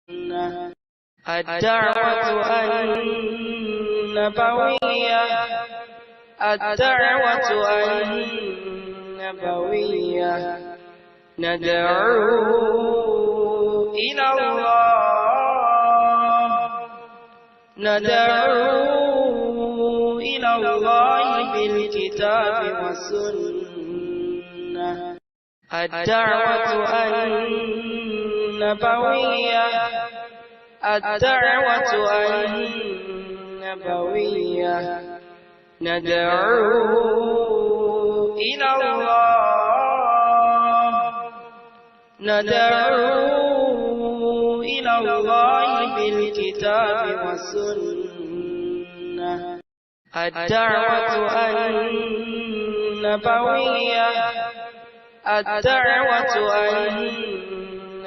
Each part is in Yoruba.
الدعوة النبوية، الدعوة النبوية، ندعو إلى الله، ندعو إلى الله بالكتاب والسنة. الدعوة النبوية، الدعوة النبوية، ندعو إلى الله، ندعو إلى الله بالكتاب والسنة. الدعوة النبوية، الدعوة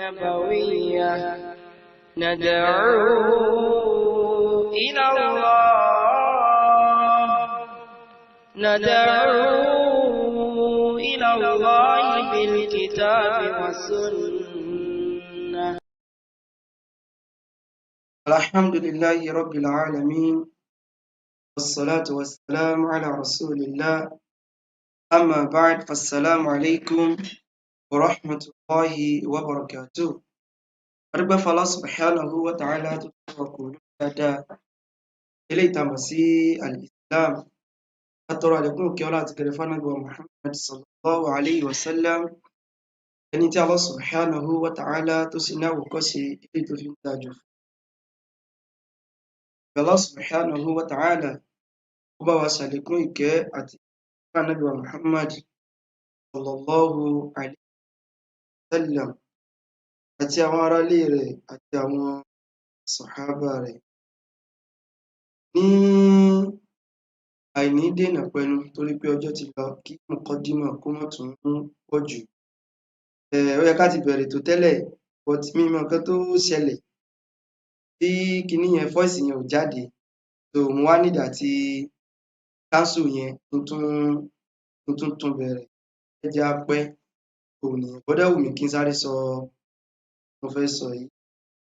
النبوية، ندعو إلى الله، ندعو إلى الله بالكتاب والسنة. الحمد لله رب العالمين، والصلاة والسلام على رسول الله، أما بعد، فالسلام عليكم ورحمة الله وبركاته. Adúpẹ́ fún Allah subhanahu wa ta'ala tó tún wà kò dáadáa eléyìí tá a mọ̀ sí al-Islam. Atọrọ àlékún ìkẹ́, ọlá àti gẹ̀rẹ́ fún Ànábì wa Muhammad sallallahu alayhi wa sallam, ẹni tí Allah subhanahu wa ta'ala tó sì ní àwòkọ́ṣe eléyìí tó fi ń dáa jù fún. Allah subhanahu wa ta'ala ó bá wa ṣàlékún ìkẹ́ àti fún Ànábì wa Muhammad sallallahu alayhi wa sallam àti àwọn aráalé rẹ̀ àti àwọn sàhábà rẹ̀. Ní àìní dènà pẹnu, torí pé ọjọ́ ti lọ, kí muqaddimah kó má tún pọ̀ jù. Ó yẹ ká ti bẹ̀rẹ̀ ètò tẹ́lẹ̀, but mi ò mọ nǹkan tó ṣẹlẹ̀ tí kinní yẹn, voice yẹn ò jáde, so mo wá need àti cancel yẹn, kí n tún tún bẹ̀rẹ̀. Ẹ jẹ́ á pẹ́ òun nìyẹn. Ó dẹ̀ wù mí kí n sáré sọ mo fẹ́ sọ yìí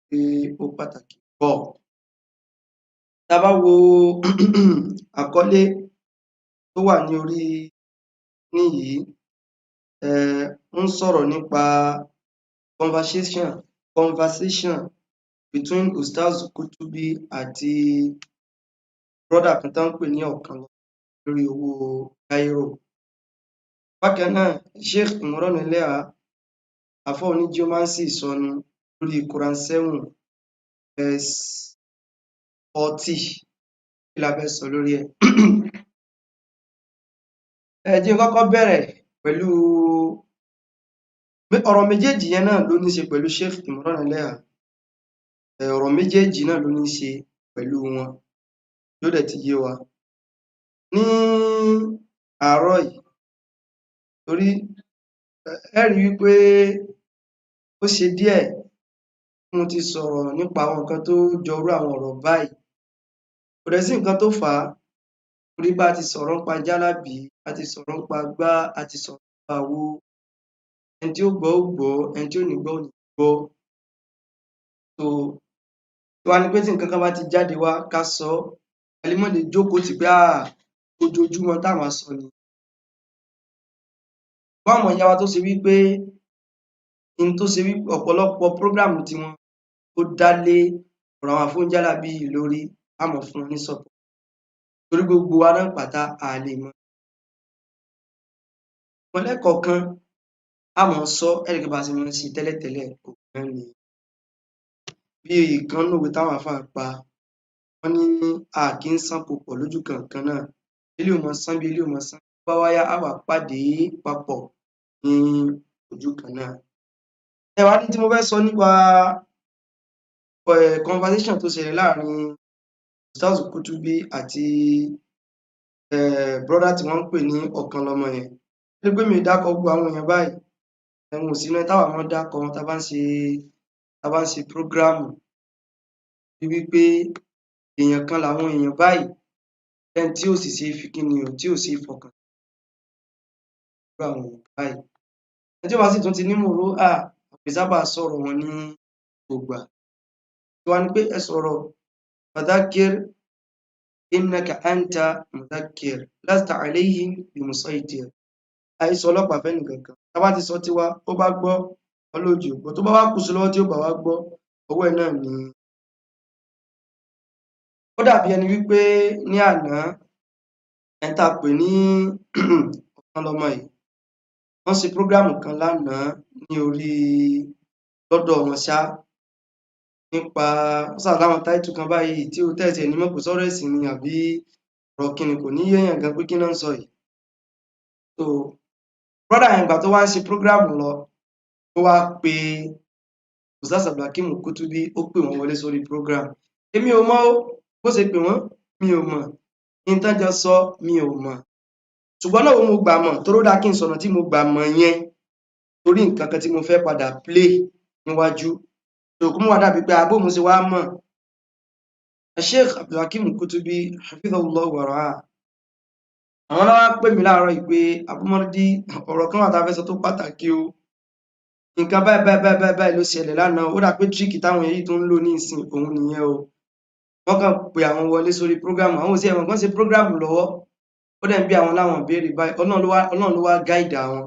pé ó pàtàkì pọ̀. Tá a bá wo àkọlé tó wà ní orí níyìí, ń sọ̀rọ̀ nípa conversation between Ustaz Kutubi àti brother kan tó ń pè ní Ọ̀kan lórí owó Cairo. Bákan náà, Sheikh Imran Eleha, àfáà oní-geomancy, ìsọnu lórí Quran 7 verse 40. Kí la fẹ́ sọ lórí ẹ̀? Ẹ jẹ́ n kọ́kọ́ bẹ̀rẹ̀ pẹ̀lú ọ̀rọ̀ méjèèjì yẹn náà ló ní í ṣe pẹ̀lú Sheikh Imran Eleha. Ọ̀rọ̀ méjèèjì náà ló ní í ṣe pẹ̀lú wọn, yóò dẹ̀ ti yé wa ní àárọ̀ yìí, torí ẹ rí wípé ó ṣe díẹ̀ tí mo ti sọ̀rọ̀ nípa àwọn nǹkan tó jọrú àwọn ọ̀rọ̀ báyìí. Kò dẹ̀ sí nǹkan tó fà á, torí pé a ti sọ̀rọ̀ nípa jálàbí, a ti sọ̀rọ̀ nípa gbá, a ti sọ̀rọ̀ nípa àwo. Ẹni tí ó gbọ́ ó gbọ́, ẹni tí ò ní gbọ́ ò ní gbọ́. So wá ní pé tí nǹkan kan bá ti jáde wá, ká sọ ọ́. A lè má lè jókòó tì pé ojoojúmọ́ tá máa sọ ni. Fún àwọn ìyá wa tó ṣe wípé n tó ṣe wípé ọ̀pọ̀lọpọ̀ program tiwọn ó dá lé ọ̀rọ̀ àwọn àfáà oníjálàbí yìí lórí, á máa fún wọn ní support, torí gbogbo wa náà pátá a lè mọ̀ wọn lẹ́ẹ̀kọ̀ọ̀kan, á máa sọ. Ẹ rí i pé bá a ṣe máa ń ṣe tẹ́lẹ̀tẹ́lẹ̀ òun náà nìyẹn. Bí ìkan nínú òwe táwọn àfáà pa, wọ́n ní a kì í sánko pọ̀ lójú kan kan náà. Eléyìí ó máa sán bí eléyìí ó máa sán bá wá yá, á wá pàdé papọ̀ ní ojú kan náà. Ẹ wá ní tí mo fẹ́ sọ nípa conversation tó ṣẹlẹ̀ láàrin Ustaz Kutubi àti brother tí wọ́n ń pè ní Ọ̀kanlọ́mọ yẹn. Rí pé mi ò dárúkọ gbogbo àwọn èèyàn báyìí, wọn ò sí nínú táwa máa ń dárúkọ wọn tá a bá ń ṣe program, bí wípé èèyàn kan làwọn èèyàn báyìí, lẹ́ni tí ò sì ṣe é fi kíni o, tí ò ṣe é fọkàn irú àwọn èèyàn báyìí. Ẹni tí ó bá sì tún ti ní mùrúà, kì í sábà sọ̀rọ̀ wọn ní gbogbo ìgbà. Tiwa ni pé ẹ sọ̀rọ̀, fadhakir innaka anta mudhakkir lasta alayhim bimusaytir. Àìsọ ọlọ́pàá fẹ́ nìkankan. Tá bá ti sọ tiwa, ó bá gbọ́, ọlọ́jì ò gbọ́. Tó bá wá kù sí lọ́wọ́ tí ó bá wá gbọ́, ọwọ́ ẹ̀ náà ni. Ó dàbí ẹni wípé ní àná, ẹni tá a pè ní ọ̀kan lọmọ yìí, wọ́n ṣe prógráàmù kan lánàá ní orí lọ́dọ̀ wọn ṣá, nípa wọ́n ṣáà láwọn táìtù kan báyìí tí ó tẹ̀sí ẹni mọ̀ pé sọ́rọ̀ ẹ̀sìn ni àbí ọ̀rọ̀ kíni, kò ní yéèyàn gan pé kí náà ń sọ yìí. So brọ́dà yẹn, ìgbà tó wá ń ṣe prógráàmù lọ, ó wá pe Ustaz Abdulhakeem Kutubi, ó pè wọ́n wọlé sórí prógráàmù. Èmi ò mọ̀ o, bó ṣe pè wọ́n mi ò mọ̀, ní tán jọ sọ mi ò mọ̀, ṣùgbọ́n náà mo gbà mọ̀ toró dáa kí n sọ̀nà tí mo gbà mọ̀ yẹn, torí nǹkan kan tí mo fẹ́ padà play níwájú tòkú mú wa dàbí pé abó mo ṣe wá mọ̀. Sheikh Abdulhakeem Kutubi hafidhahullah wa ra'ah, àwọn náà wá pè mí láàárọ̀ yìí pé Abúmọ́dí, ọ̀rọ̀ kan wà tá a fẹ́ sọ tó pàtàkì o, nǹkan báyìí báyìí báyìí báyìí báyìí ló ṣẹlẹ̀ lánàá, ó dà pé tíríkì táwọn èyí tó ń lò ní ìsìn òun nìyẹn o. Wọ́n kàn pé àwọn wọlé sórí prógrámù, àwọn òsì ẹ̀wọ̀n kan ṣe prógrámù lọ́wọ́, ó dẹ̀ ń bí àwọn láwọn ìbéèrè báyìí, Ọlọ́run ló wá gáìdì àwọn.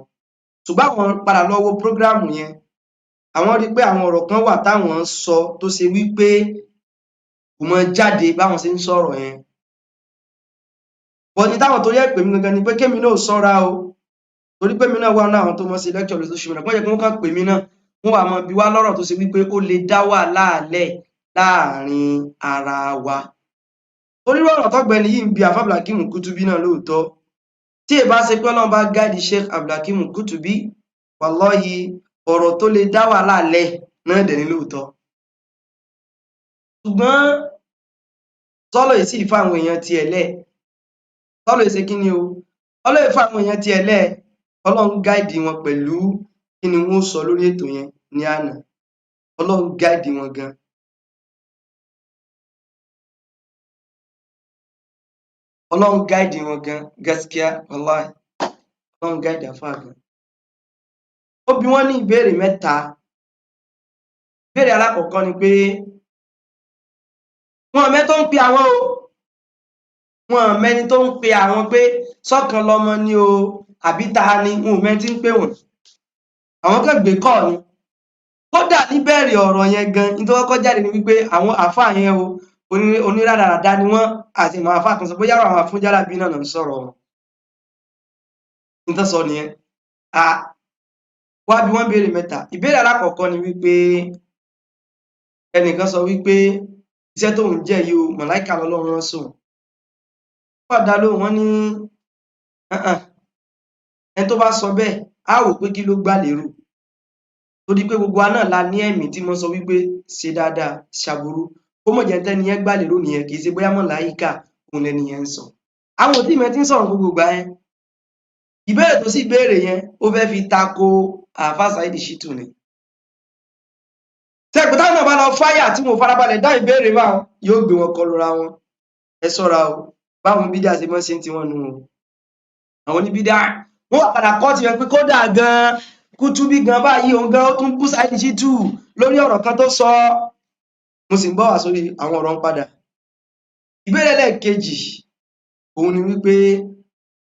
Ṣùgbọ́n àwọn padà lọ wo prógrámù yẹn, àwọn rí i pé àwọn ọ̀rọ̀ kan wà táwọn sọ tó ṣe wípé kò mọ jáde báwọn ṣe ń sọ̀rọ̀ yẹn. Bọ̀ ní táwọn torí ẹ̀ pè mí gangan ni pé kémi náà ṣọ́ra o, torí pé mi náà wà náà àwọn tó mọ̀ sí lecture lórí social media, wọ́n yẹ kí wọ́n kàn pè mí náà, wọ́n wà mọ́ bi wá lọ́rọ̀ tó ṣe wípé ó lè dá wàhálà lẹ̀ láàrin ara wa. Torí ọ̀rọ̀ tọ́gbẹ́ni yìí ń bi Àfáà Abdulhakeem Kutubi náà lóòótọ́, tí ì bá ṣe pé Ọlọ́run bá gáàdì Sheikh Abdulhakeem Kutubi, wàlọ́hì ọ̀rọ̀ tó lè dá wàhálà lẹ̀ náà dẹ̀ ní lóòótọ́. Ṣùgbọ́n tọ́lọ̀ yìí sì fa àwọn èèyàn tiẹ̀ lẹ̀, tọ́lọ̀ yìí ṣe kí ni o, ọlọ́run yìí fa àwọn èèyàn tiẹ̀ lẹ̀, Ọlọ́run gáìdì wọn pẹ̀lú kí ni wọ́n sọ lórí ètò yẹn ní àná, Ọlọ́run gáìdì wọn gan. Ọlọ́run gáìdì wọn gan, gaskiya wàláì, Ọlọ́run gáìdì àfáà gan. Ó bi wọ́n ní ìbéèrè mẹ́ta. Ìbéèrè alákọ̀ọ́kọ́ ni pé wọn mẹ́ tó ń pe àwọn o, wọn mẹ́ni tó ń pe àwọn pé sọ́kan lọmọ ni o àbí ta ni, wọn ò mẹ́ni tí ń pè wọ́n, àwọn kan gbé kọ́ ni. Kódà níbẹ̀rẹ̀ ọ̀rọ̀ yẹn gan, ní tó kọ́kọ́ jáde ni wípé àwọn àfáà yẹn o onírádàràdà ni wọ́n, àti ìmọ̀ àfáà kan sọ pé yàrá àwọn afúnjálàbí náà ń sọ̀rọ̀ wọn. Ní tó sọ nìyẹn. À wá bí wọ́n béèrè mẹ́ta. Ìbéèrè alákọ̀ọ́kọ́ ni wípé ẹnìkan sọ wípé iṣẹ́ tóun jẹ́ yìí o, màláìkà lọ́lọ́run rán sóun. Wọ́n dá lóhùn, wọ́n ní ẹni tó bá sọ bẹ́ẹ̀ á wò pé kí ló gbà lérò, torí pé gbogbo wa náà la ní ẹ̀mí tí mo sọ wípé ṣe dáadáa, ṣàbùrú, ó mọ̀ jẹ́ tẹ́ni yẹn gbà lérò nìyẹn, kì í ṣe bóyá màláìkà òun lẹni yẹn ń sọ. Àwọn òtí mi ti ń sọ̀rọ̀ gbogbo ìgbà yẹn. Ìbéèrè tó sì béèrè yẹn, ó fẹ́ fi tako Àáfàá Saheed Shittu ni. Tẹ̀pẹ́ táwọn náà bá lọ fáyà tí mo farabalẹ̀ dá ìbéèrè bá wọn, yóò gbé wọn kọlu ra wọn. Ẹ ṣọ́ra o, báwọn bídíà ṣe mọ́ ṣe ń tiwọn nù o. Àwọn oníbídíà wọ́n wà padà kọ́ tiwọn pé kódà gan-an Kutubi gan báyìí òun gan ó tún bú Saheed Shittu lórí ọ̀rọ̀ kan tó sọ. Mo sì ń bọ̀ wá sórí àwọn ọ̀rọ̀ ń padà. Ìbéèrè lẹ́ẹ̀kejì òun ni wípé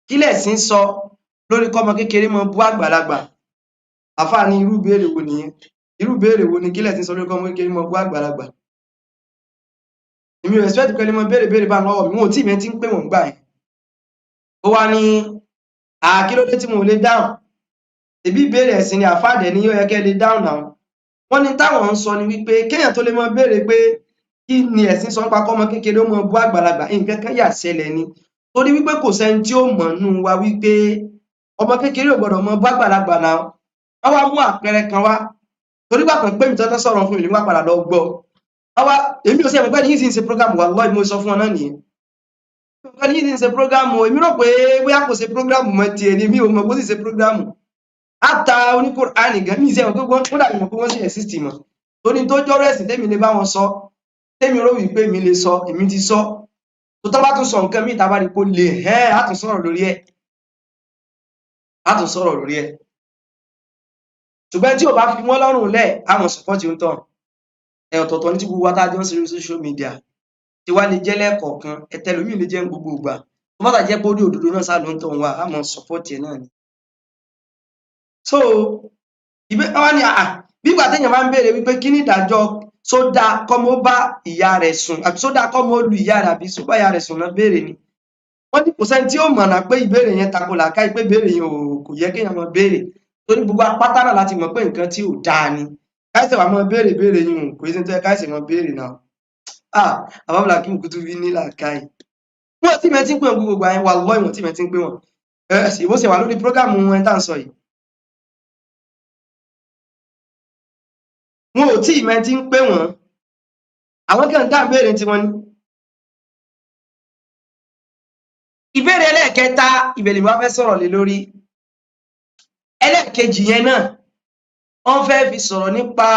kí lẹ̀sìn sọ lórí kọ́mọ kékeré mọ bú àgbàlagbà. Àfáà ní irú ìbéèrè wo nìyẹn? Irú ìbéèrè wo ni kí lẹ̀sìn sọ lórí kọ́mọ kékeré mọ bú àgbàlagbà? Èmi ò expect pé ẹni mọ béèrè béèrè bá ń lọ́wọ́ mi, wọn ò tí ì mẹ́ tí ń pè wọ́n gbà yẹn. Ó wá ní àkílódé tí mo lè dáhùn? Èbí ìbéèrè ẹ̀sìn ni àfáà dẹ̀ ní ó yẹ kẹ́ lè dáhùn náà. Wọ́n ní táwọn ń sọ ni wípé kéèyàn tó lè mọ béèrè pé kí ni ẹ̀sìn sọ nípa kọ́mọ kékeré ó mọ bú àgbàlagbà, nǹkan kan yà ṣẹlẹ̀ ni. Torí wípé kò sẹ́ni tí ó mọ̀ nú wa wípé ọmọ kékeré ò gbọdọ̀ mọ bú àgbàlagbà náà. Wọ́n wá mú àpẹẹrẹ kan wá. Torí gbà kan pé mi tọ́tọ́ sọ̀rọ̀ fún mi nígbà padà lọ gbọ́. Wọ́n wá èmi ò sí ẹ̀mí pé ní yìí sì ń ṣe program wà lọ́ọ̀ mo sọ fún ọ náà nìyẹn. Pé ní yìí sì ń ṣe program o, èmi rò pé bóyá kò ṣe program mọ́ tiẹ̀ ni, mi ò mọ̀ bó sì ṣe program. Àtà oníkùránì gan mi ìṣe ẹ̀mọ̀ pé wọ́n kódà mi mọ̀ pé wọ́n sì exist mọ́. Torí tó jọ́rọ̀ ẹ̀sìn tèmi lè bá wọn sọ, tèmi rò wípé mi lè sọ, èmi ti sọ. Tó tọ́ bá tún sọ nǹkan míì tá a bá rí pé ó le, ẹ́ á tún sọ̀rọ̀ lórí ẹ̀. Á tún sọ̀rọ̀ lórí ẹ̀. Ṣùgbọ́n tí ò bá fi wọ́n lọ́rùn lẹ̀, á mọ̀ sọ́pọ́tì ń tàn. Ẹ ọ̀tọ̀ọ̀tọ̀ ní tí gbogbo wa tá a jọ ń ṣe lórí social media tí wá lè jẹ́ lẹ́ẹ̀kọ̀ọ̀kan, ẹtẹlòmíì lè jẹ́ ní gbogbo ìgbà. Tó bá sà jẹ́ pé orí òdodo náà sá ló ń tọ̀ wá, á mọ support ẹ̀ náà ni. So wọ́n ní àà bí ìgbà téèyàn máa ń béèrè wípé kí ni ìdájọ́ sódà kọ́mọ bá ìyá rẹ̀ sùn àbí sódà kọ́mọ lu ìyá rẹ̀ àbí sóbá ìyá rẹ̀ sùn náà béèrè ni. Wọ́n ní kò sẹ́ni tí ó mọ̀nà pé ìbéèrè yẹn tako làákàyè, pé ìbéèrè yẹn ò kò yẹ kéèyàn máa béèrè, torí gbogbo apátá náà láti mọ̀ pé nǹkan tí ò dáa ni. Káìsẹ̀ wàá máa béèrè béèrè yìí hùn, kò sí ní tó yẹ káìsẹ̀ máa béèrè náà. Ah, àbábọ̀là kí n kutu bí ní làákàyè. Wọ́n ti mẹ́tí ń pè wọ́n gbogbo ìgbà yẹn, wallahi wọ́n ti mẹ́tí ń pè wọ́n. Ẹ sì bó ṣe wà lórí prógámù ẹ̀ tá à ń sọ yìí. Wọn ò tí ì mẹ́tí ń pè wọ́n. Àwọn kan dá ìbéèrè tiwọn ni. Ìbéèrè ẹlẹ́ẹ̀kẹta, ìbẹ̀lẹ̀ wá fẹ́ sọ̀rọ̀ lé lórí. Ẹlẹ́ẹ̀kejì yẹn náà, wọ́n fẹ́ fi sọ̀rọ̀ nípa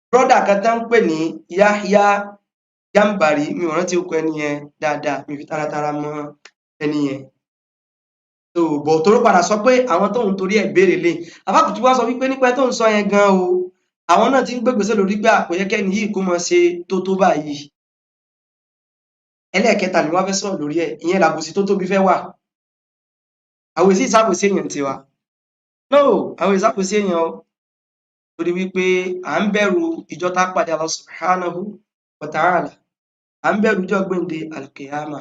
brọ́dà kan tá ń pè ní Yahya Gambari. Mi ò rántí orúkọ ẹni yẹn dáadáa, mi fi taratara mọ ẹni yẹn. So bọ̀ tó ló padà sọ pé àwọn tóun torí ẹ̀ béèrè lé. Àbákùtù wá sọ wípé nípa tóun sọ yẹn gan o, àwọn náà ti ń gbégbèsè lórí pé àkòyẹ́kẹ́ni yìí kó mọ ṣe tó tó báyìí. Ẹlẹ́ẹ̀kẹta ni wọ́n fẹ́ sọ̀rọ̀ lórí ẹ̀, ìyẹn làbòsí tó tóbi fẹ́ wà. Àwọn èsì ìsàbòsí èèyàn tiwa. No, àwọn ìsàbòsí èèyàn o, torí wípé à ń bẹ̀rù ìjọ tá pàdé Allah subhanahu wa ta'ala, à ń bẹ̀rù ìjọ gbéǹde alkiyama.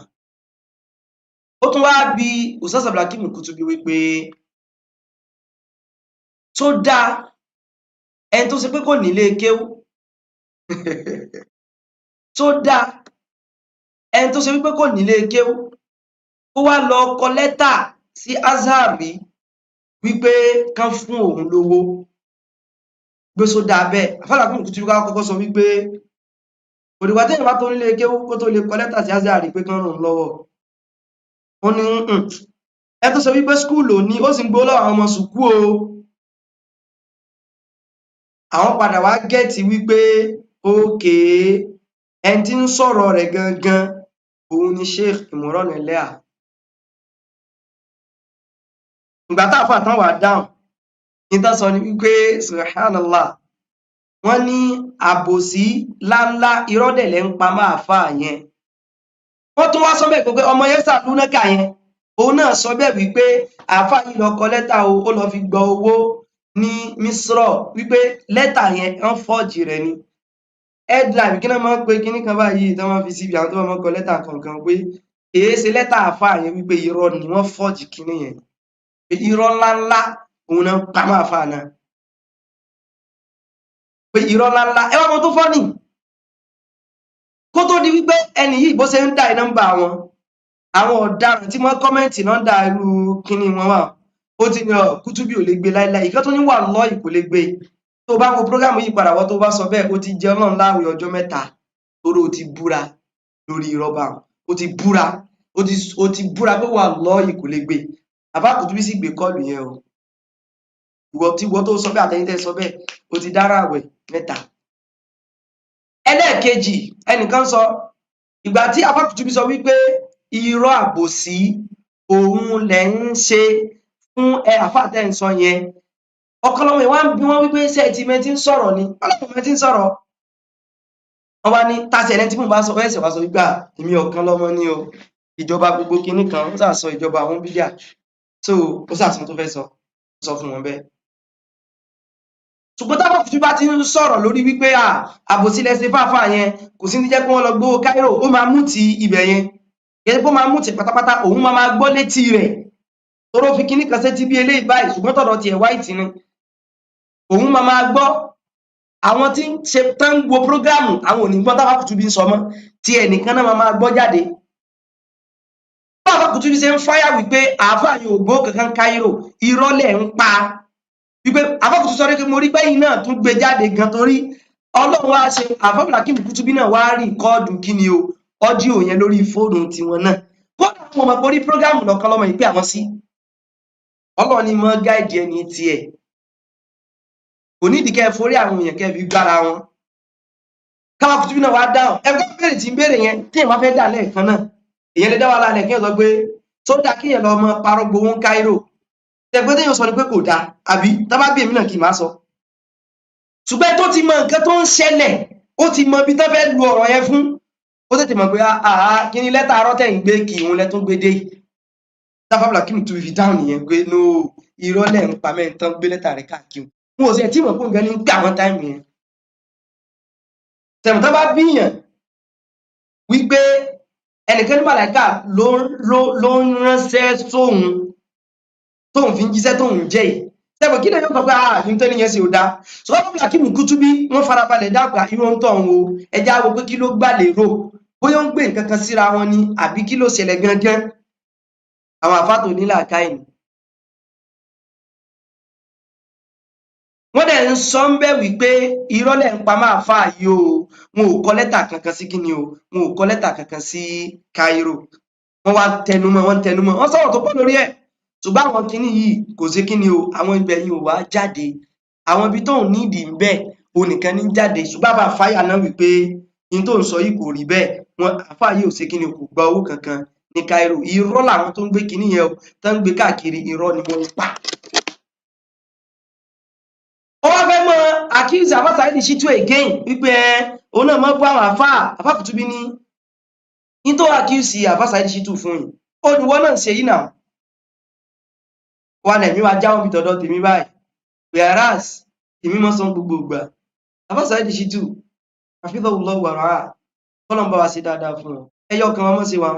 Ó tún wá bi Ustaz Abdulhakeem Kutubi wípé tó dáa ẹni tó ṣe pé kò nílé kéwú, tó dáa ẹni tó ṣe wípé kò nílé kéwú kó wá lọ kọ lẹ́tà sí Azhar rí wípé kán fún òun lówó, gbé sódà bẹ́ẹ̀. Àfàlàkùn Kutubi ká kọ́kọ́ sọ wípé òdìgbà téèyàn bá tó nílé kéwú kó tó lè kọ lẹ́tà sí Azhar rí pé kán ràn án lọ́wọ́. Ó ní ẹ tó ṣe wípé skúùlù ní ó sì ń gbowó lọ́wọ́ àwọn ọmọ sùkú o. Àwọn padà wá gẹ́ẹ̀tì wípé ókè ẹni tí ń sọ̀rọ̀ rẹ̀ gangan òun ni Sheikh Imran Eleha. Ìgbà táàfà tán wà dáhùn ní tán sọ ni wípé subhanallah, wọ́n ní àbòsí láńlá irọ́ dẹ̀ lẹ́ ń pa máa fà yẹn. Wọ́n tún wá sọ bẹ́ẹ̀ pé ọmọ yẹn sàlúnákà yẹn òun náà sọ bẹ́ẹ̀ wípé àáfà yìí lọ kọ lẹ́tà o, ó lọ fi gba owó ní Misro, wípé lẹ́tà yẹn wọ́n fọ́ọ̀jì rẹ̀ ni. Headline kí náà máa ń pe kinní kan báyìí tí wọ́n fi síbi àwọn tó máa ń kọ lẹ́tà kọ̀ọ̀kan pé èé ṣe lẹ́tà àáfà yẹn wípé irọ́ ni wọ́n fọ́ọ̀jì kinní yẹn, pé irọ́ ńláńlá òun náà pa máa fà náà, pé irọ́ ńláńlá. Ẹ wá mọ tó fọ́ nì kó tó di wípé ẹni yìí bó ṣe ń dà nọ́mbà wọn, àwọn ọ̀daràn tí wọ́n kọ́mẹ́ǹtì náà ń da irú kinní wọn wà, ó ti ní ọ Kutubi ò lè gbé láíláí, ìkan tó ní wà lọ́ọ̀yì kò lè gbé. Tó bá wo prógámù yìí padà wọ́n tó bá sọ bẹ́ẹ̀, ó ti jẹ Ọlọ́run láwẹ̀ ọjọ́ mẹ́ta, torí ó ti búra lórí rọ́bà, ó ti búra, ó ti búra pé wà lọ́ọ̀yì kò lè gbé. Àbá Kutubi sì gbé kọ́ọ̀lù yẹn o. Ìwọ tí ìwọ tó sọ bẹ́ẹ̀ àtẹ̀yin tẹ́ sọ bẹ́ẹ̀, ó ti dára àwẹ̀ mẹ́ta. Ẹlẹ́ẹ̀kejì, ẹnìkan sọ ìgbà tí Àfá Kutubi sọ wípé irọ́ àbòsí òun lẹ̀ ń ṣe fún ẹ àfáà tẹ́ ń sọ yẹn, ọ̀kan lọ́mọ yẹn wá ń bi wọ́n wípé ṣé ẹ ti mẹ́tí ń sọ̀rọ̀ ni, ọlọ́run mẹ́tí ń sọ̀rọ̀. Wọ́n wá ní tàṣẹ ẹni tí mò ń bá sọ ẹ̀sẹ̀ wá sọ wípé èmi ọ̀kan lọ́mọ ní o, ìjọba gbogbo kinní kan ó sà sọ ìjọba àwọn bídíà, so ó sà sọ tó fẹ́ sọ, ó sọ fún wọn bẹ́ẹ̀. Ṣùgbọ́n táwọn Kutubi bá ti ń sọ̀rọ̀ lórí wípé àbòsí lẹ ṣe fáfáà yẹn, kò sí ní jẹ́ kí wọ́n lọ gbówó Cairo, ó máa mú ti ibẹ̀ yẹn, kì í ṣe pé ó máa mú ti pátápátá, òun máa máa gbọ́ létí rẹ̀, toró fi kinní kan sétí bí eléyìí báyìí, ṣùgbọ́n tọ̀dọ̀ tiẹ̀ wáìtì ni òun máa máa gbọ́. Àwọn tí ń ṣe tán ń wo prógráàmù àwọn ò ní gbọ́ táwọn Kutubi ń sọ mọ́, tí ẹnìkan náà máa máa gbọ́ jáde. Báwọn Kutubi ṣe ń fáyà wípé àáfàá yóò gbó kankan Cairo, irọ́ lẹ̀ ń pa, wípé Àfá Kutubi sọ pé mo rí pẹ́yìn náà tún gbé jáde gan, torí Ọlọ́run wá ṣe Àfá Abdulhakeem Kutubi náà wá rìkọ́ọ̀dù kí ni o ọ́díò yẹn lórí fóònù tiwọn náà. Kódà wọn mọ̀ pé orí prógámù lọ́kàn lọ́mọ yìí pé àwọn sí. Ọlọ́run ni mọ́ gáìdì ẹni tiẹ̀. Kò nídìí kẹ́ ẹ forí àwọn èèyàn kẹ́ ẹ fi gbára wọn. Káwọn Kutubi náà wá dáhùn. Ẹgbẹ́ béèrè tí ń béèrè yẹn tí èèyàn bá fẹ́ dà lẹ́ẹ̀kan náà. Èèyàn lè dá wàhálà lẹ̀ kí èèyàn sọ pé tó dáa kí èèyàn lọ mọ parọ́ gbowó ń Cairo. Tẹ̀gbọ́n téèyàn sọ ni pé kò dáa, àbí tá bá bí èmi náà kì í máa sọ. Ṣùgbọ́n tó ti mọ nǹkan tó ń ṣẹlẹ̀, Ó ti mọ ibi tán fẹ́ lu ọ̀rọ̀ yẹn fún, ó tètè mọ̀ pé àá kí ni lẹ́tà arọ́ tẹ̀ ń gbé kì í, òun lẹ tún gbé dé. Táfà Abdulhakeem tún fi dáhùn nìyẹn pé no, irọ́ lẹ̀ ń pa mẹ́rin tán gbé lẹ́tà rẹ̀ káàkiri. Wọn ò sì ẹ̀ tí mọ̀ pé òun gan ní ń pè àwọn time yẹn. Tẹ̀mọ̀ tán bá bíyàn wípé ẹnìkan ní màláìkà ló ń ránṣẹ́ sóhun tóun fi ń jíṣẹ́ tóun jẹ́ yìí, tẹ̀mọ̀ kí lè yóò sọ pé ah ní tẹ́ni yẹn sì ò dáa. Ṣùgbọ́n Abdulhakeem Kutubi wọ́n farabalẹ̀ dápẹ́ irú ohun tó ń wo ẹja wo pé kí ló gbà lérò, bóyá ó ń gbé nǹkan kan síra wọn ni àbí kí ló ṣẹlẹ̀ gangan. Àwọn àfáà tó ní làákàyè ni wọ́n dẹ̀ ń sọ ń bẹ̀ wípé irọ́ lẹ̀ ń pa máa fà yìí o, wọn ò kọ lẹ́tà kankan sí kíni o, wọn ò kọ lẹ́tà kankan sí Cairo. Wọ́n wá tẹnumọ́, wọ́n tẹnumọ́, wọ́n sọ̀rọ̀ tó pọ̀ lórí ẹ̀. Ṣùgbọ́n àwọn kinní yìí kò sí kíni o, àwọn ibẹ̀ yìí ò wá jáde, àwọn ibi tóun nídìí ń bẹ̀ òun nìkan ní jáde. Ṣùgbọ́n àbá fáyà náà wípé ní tó ń sọ yìí kò rí bẹ́ẹ̀, wọn àfáà yìí ò ṣe kíni o, kò gba owó kankan ní Cairo. Irọ́ làwọn tó ń gbé kinní yẹn o, tó ń gbé káàkiri, irọ́ ni wọ́n ń pa. Ó wá fẹ́ mọ accuse Àfáà Saheed Shittu again wípé ẹ òun náà mọ́ bú àwọn àfáà. Àfáà Kutubi ní ní tó accuse Àfáà Saheed Shittu fún yìí, ó ní wọ́n náà ń ṣe yìí náà wà lẹ̀mí wa jáwọ́ bí tọ̀dọ̀ tèmi báyìí, whereas èmi mọ́ sọ gbogbo ìgbà Àfáà Saheed Shittu hafidhahullahu wa ra'ah, kọ́lọ̀ ń bá wa ṣe dáadáa fún wọn, ẹyọ kan wọn mọ́ sí wa,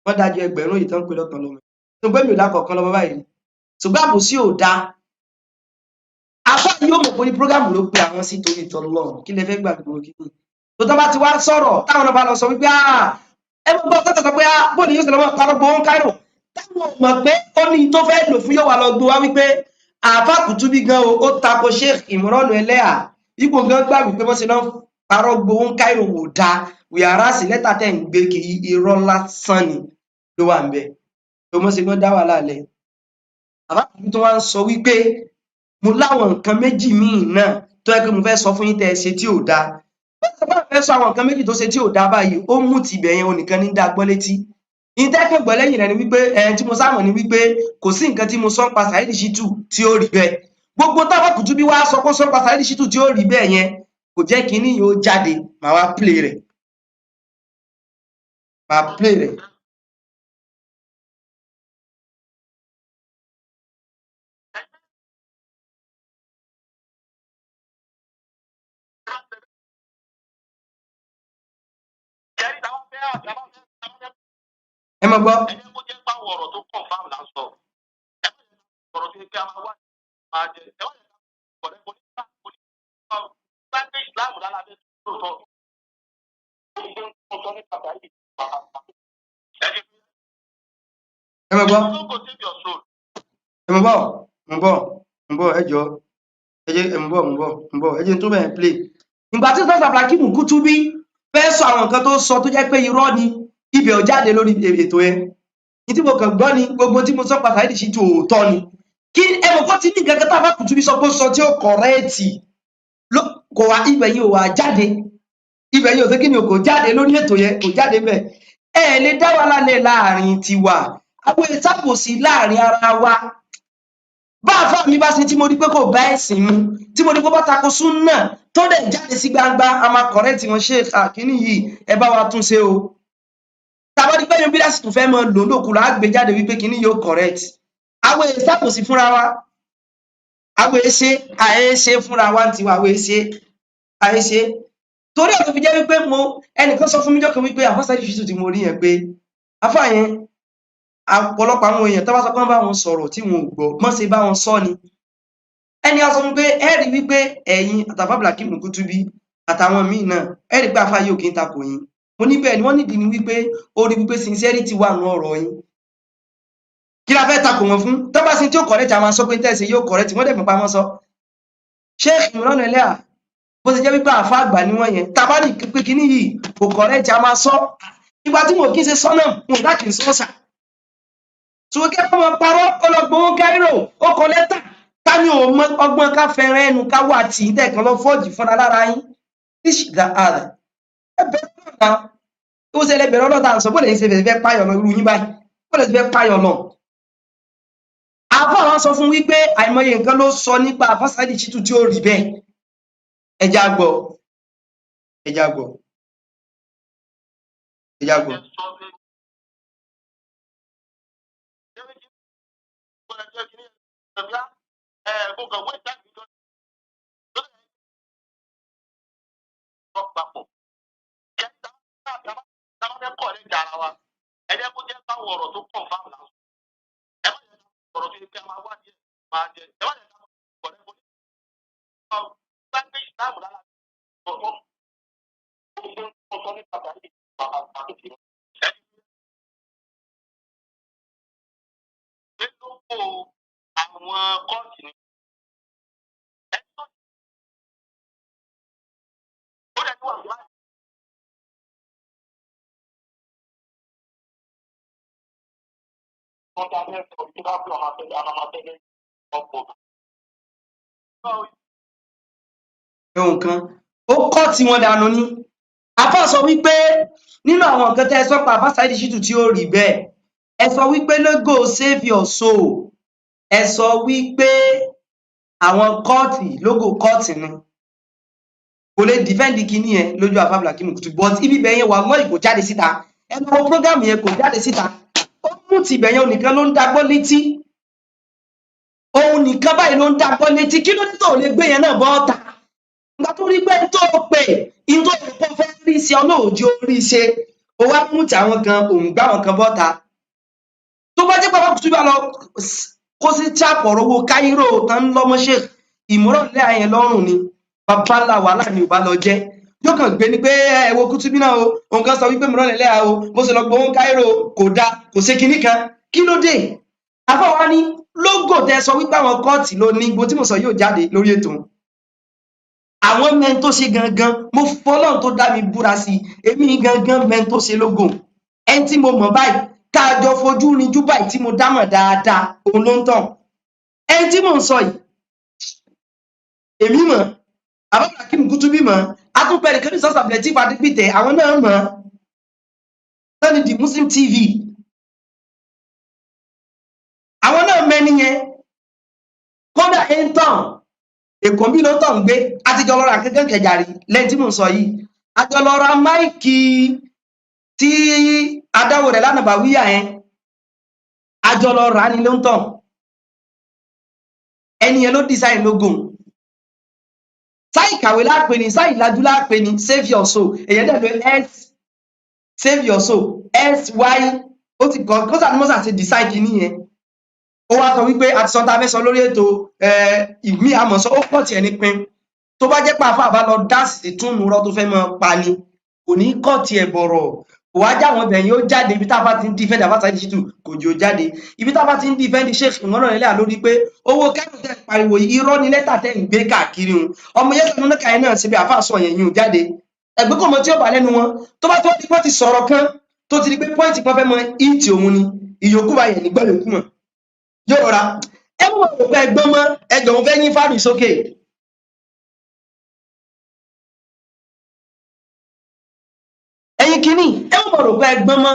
wọ́n dájú ẹgbẹ̀rún yìí tán pé lọ́kàn lọ́mọ tó gbé mi ò dákọ̀ kan lọ́mọ báyìí. Ṣùgbọ́n àbòsí ò dáa, àfáà yóò mọ̀ pé ní prógámù ló pe àwọn sí torí ìtọ́lọ́run, kí lẹ fẹ́ gbà gbogbo kí ni tó tán bá ti wá sọ̀rọ̀ táwọn náà bá lọ sọ wípé ẹ mọ̀ gbọ́ tọ́tọ̀ sọ pé bó ni yóò ṣe lọ́mọ parọ́ gbowó Cairo, táwọn mọ̀ pé ó ní tó fẹ́ lò fún yóò wá lọ gbó wá wípé Àfáà Kutubi gan o, ó tako Sheikh Imran Eleha ipò gan gbà wípé wọ́n ṣe lọ́ parọ́ gbowó Cairo wò dáa, wíyàrá sí lẹ́tà tẹ̀ ń gbé kiri irọ́ lásán ni ló wà ń bẹ̀ tó mọ̀ sí gan dá wàhálà lẹ̀. Àfáà Kutubi tó wá ń sọ wípé mo láwọn nǹkan méjì míì náà tó yẹ pé mo fẹ́ sọ fún yín tẹ́ ẹ ṣe tí ò dáa. Bó bá fẹ́ sọ àwọn nǹkan méjì tó ṣe tí ò dáa báyìí, ó mú tibẹ̀ yẹn onìkan ní dá gbọ́ létí. Ìtẹ́kẹ̀ gbọ́ lẹ́yìn rẹ̀ ni wípé ẹni tí mo sámọ̀ ni wípé kò sí nǹkan tí mo sọ ń pa Saheed Shittu tí ó rí bẹ́ẹ̀. Gbogbo táwọn Kutubi wá sọ kó sọ ń pa Saheed Shittu tí ó rí bẹ́ẹ̀ yẹn kò jẹ́ kínní yóò jáde, màá wá play rẹ̀. Màá play rẹ̀. Ẹ máa gbọ́. Ẹ jẹ́ kó jẹ́ pàwọ̀ ọ̀rọ̀ tó confirm là ń sọ. Ẹ má jẹ́ ọ̀rọ̀ tó yẹ kí a máa wá máa jẹ. Ẹ má jẹ́ ọ̀rẹ́ kò ní bá kò ní bá gbé ìsìláàmù lálàbẹ́ lóòótọ́. Ẹ máa gbọ́. Don't go save your soul. Ẹ máa gbọ́. Mo ń bọ̀, mo ń bọ̀, ẹ jọ̀ọ́. Ẹ jẹ́ ẹ ń bọ̀, mo ń bọ̀, mo ń bọ̀. Ẹ jẹ́ n tó bẹ̀rẹ̀ play. Ìgbà tí Ustaz Abdulhakeem Kutubi fẹ́ sọ àwọn nǹkan tó sọ tó jẹ́ pé irọ́ ni, ibẹ̀ ò jáde lórí ètò yẹn. Ní tí mo kàn gbọ́ ni gbogbo tí mo sọ pa Saheed Shittu òótọ́ ni. Kí ẹ mọ̀ kó ti ní nǹkan kan tá a bá Kutubi sọ pé ó sọ tí ó kọ̀rẹ́ẹ̀tì kò wá, ibẹ̀ yìí ò wá jáde. Ibẹ̀ yìí ò sí kí ni o, kò jáde lórí ètò yẹn, kò jáde bẹ́ẹ̀. Ẹ lè dá wàhálà lẹ̀ láàrin tiwa. Àwọn ìsàkóso láàrin ara wa. Bá àfáà mi bá ṣe tí mo rí pé kò bá ẹ̀sìn mu, tí mo rí pé bá tako súnà tó dẹ̀ jáde sí gbangba, a máa kọ̀rẹ́ẹ̀tì wọn, ṣe àkíní yìí ẹ bá wa tún ṣe o. Tàbá rí pé yóò bí lásìkò fẹ́ mọ lò lókun là á gbé jáde wípé kíní yóò correct. Àwọn ìsàkóso fúnra wa, àwọn èṣe àìṣe fúnra wa ń tiwa, àwọn èṣe àìṣe. Torí ẹ̀ tó fi jẹ́ wípé mo ẹnìkan sọ fún mi jọ́kan wípé Àfáà Saheed Shittu tí mo rí yẹn pé àfáà yẹn ọ̀pọ̀lọpọ̀ àwọn èèyàn tó bá sọ pé wọ́n bá wọn sọ̀rọ̀ tí wọn ò gbọ́, mọ́ ṣe bá wọn sọ ni. Ẹni á sọ fún pé ẹ rí wípé ẹ̀yin àtàfà Abdulhakeem Kutubi àtàwọn míì náà ẹ rí pé àfáà yìí ò kí ń takò yín. Mo ní bẹ́ẹ̀ ni wọ́n nídìí ni wípé ó rí wípé sincerity wà nínú ọ̀rọ̀ yín. Kí la fẹ́ takò wọn fún? Tó bá sin tí ó correct àwọn sọ pé ń tẹ̀sí yóò correct, wọ́n dẹ̀ fipá mọ́ sọ. Sheikh Imran Eleha bó ṣe jẹ́ wípé àfáà àgbà ni wọ́n yẹn, tá a bá ní pé kíní yìí kò correct a máa sọ. Ìgbà tí mo kí ń ṣe sọ́nà, mo dá kì í sọ́sà. Ṣùgbọ́n kí ẹ máa parọ́, ó lọ gbowó Cairo, ó kọ lẹ́tà. Ta ni ò mọ ọgbọ́n ká fẹ́ràn ẹnu ká wà tì í tẹ̀kan lọ fọ́ọ̀jì fúnra lára yín? This is the other. Ẹ bẹ̀rẹ̀ náà. Ó ṣẹlẹ̀ bẹ̀rẹ̀ ọlọ́ta à ń sọ, bó lè ṣe fẹ́ páyọ̀ lọ irú yín báyìí. Bó lè ṣe fẹ́ páyọ̀ lọ. Àfáà wọn sọ fún wípé àìmọye nǹkan ló sọ nípa Àfáà Saheed Shittu tí ó rí bẹ́ẹ̀. Ẹ já gbọ́. Ẹ já gbọ́, ẹ já gbọ́. Ẹ jẹ́ kó jẹ́ báwọn ọ̀rọ̀ tó kàn fáwọn làwọn. Ẹ má jẹ́ ọ̀rọ̀ tó yẹ kí a máa wádìí ẹ̀ máa jẹ. Ẹ má jẹ́ ká máa ọ̀rẹ́ kò ní. Bá gbé ìsìláàmù lára ọ̀tọ̀. Gbogbo ọ̀tọ̀ ní pàtàkì bàbá àti ìṣẹ́. Pé lóko àwọn kọ́ọ̀tù ni. Ẹni tó ó dẹ̀ tó wà láì. Wọ́n ta fẹ́ sọ kí bá bí ọmọ àtẹ́lẹ́ ọmọ àtẹ́lẹ́ ọ̀pọ̀. Ẹ̀hùn kan ó kọ́ tí wọ́n dànù ni. Àfáà sọ wípé nínú àwọn nǹkan tẹ́ ẹ sọ pa Àfáà Saheed Shittu tí ó rí bẹ́ẹ̀, ẹ sọ wípé logo save your soul, ẹ sọ wípé àwọn kọ́ọ̀tì logo kọ́ọ̀tì ni, kò lè defend kinní yẹn lójú Àfáà Abdulhakeem Kutubi, but ibi bẹ́ẹ̀ yẹn wà lọ́ọ̀ì kò jáde síta. Ẹ lọ wo program yẹn, kò jáde síta. Ó mú tìbẹ̀ yẹn, nìkan ló ń dagbọ́ létí, òun nìkan báyìí ló ń dagbọ́ létí. Kí ló dé tó lè gbé yẹn náà bọ́ ọ̀tà? Ìgbà tó rí pé tó pè in tó rò pé ó fẹ́ rí ṣe, ọlọ́ọ̀jì ó rí ṣe, ó wá mú tàwọn kan, òun gbá àwọn kan bọ́ta. Tó bá jẹ́ pé Kutubi bá lọ kó sí trap ọ̀rọ̀ owó Cairo tán lọ́mọ Sheikh Imran Eleha yẹn lọ́rùn ni, bàbá ńlá wàhálà ni ò bá lọ jẹ́. Yóò kàn gbé ni pé ẹ wo Kutubi náà o, òun kan sọ wípé Imran Eleha o, bó ṣe lọ gbowó Cairo kò dáa, kò ṣe kinní kan, kí ló dé? Àfọwọ́ ní lógò tẹ sọ wípé àwọn kóòtù ló ní gbogbo tí mo sọ yóò jáde lórí ètò. Àwọn mẹ́rin tó ṣe gangan, mo fọlọ́run tó dá mi búra sí i, èmi gangan mẹ́rin tó ṣe lógo. Ẹni tí mo mọ̀ báyìí, tá a jọ fojú rinjú báyìí, tí mo dámọ̀ dáadáa, òun ló ń tàn. Ẹni tí mò ń sọ yìí, èmi mọ̀, Abdulhakeem Kutubi mọ̀, atúpẹ̀ nìkan ní sọ́sà Abdulateef Adégbìtẹ̀, àwọn náà mọ̀, lọ́ni The Muslim TV, àwọn náà mẹ́ni yẹn. Kódà ẹ̀ ń tàn èkó bí ló tàn gbé, àtijọ́ lọ́ra kankan kẹjàrí lẹ́yìn tí mò ń sọ yìí, àjọ lọ́ra máìkì tí adáwò rẹ̀ lánàá bá wíyà yẹn, àjọ lọ́ra ni ló ń tàn. Ẹni yẹn ló design logo. Sáì kàwé lápè ní, sáì lajú lápè ní save your soul, èyàn dẹ̀ ló s save your soul sy ó ti kọ́ kó sàní mọ́sà ti design kìíní yẹn. Ó wá sọ wípé àti sọ tá a fẹ́ sọ lórí ètò ìmí àmọ̀sọ, ó pọ̀ tiẹ̀ ní pin. Tó bá jẹ́ pé àfáà bá lọ dá sí túnú rọ́ tó fẹ́ mọ́ pa ni, kò ní kọ́ tiẹ̀ bọ̀rọ̀, kò wá jáwọn ibẹ̀ yẹn ó jáde. Ibi tá a bá ti ń defend Àfáà Saheed Shittu kò jò jáde, ibi tá a bá ti ń defend Sheikh Imran Eleha lórí pé owó kẹ́rù tẹ̀ ń pariwo irọ́ ni lẹ́tà tẹ̀ ń gbé káàkiri hun ọmọ yẹn sọ̀rọ̀ náà káyọ̀ náà síbi àfáà sọ yẹn yìí jáde. Ẹgbẹ́ kò mọ tí ó bá lẹ́nu wọn, tó bá tó di pé ti sọ̀rọ̀ kan tó ti di pé pọ́ìntì kan fẹ́ mọ ìtì òun ni ìyókù bá yẹn nígbà yòókù mọ̀ yóò rọra ẹ mọ̀ rò pé ẹgbọ́n mọ́ ẹjọ̀ òun fẹ́ yín fáànù sókè. Ẹ̀yin kìíní ẹ mọ̀ rò pé ẹgbọ́n mọ́,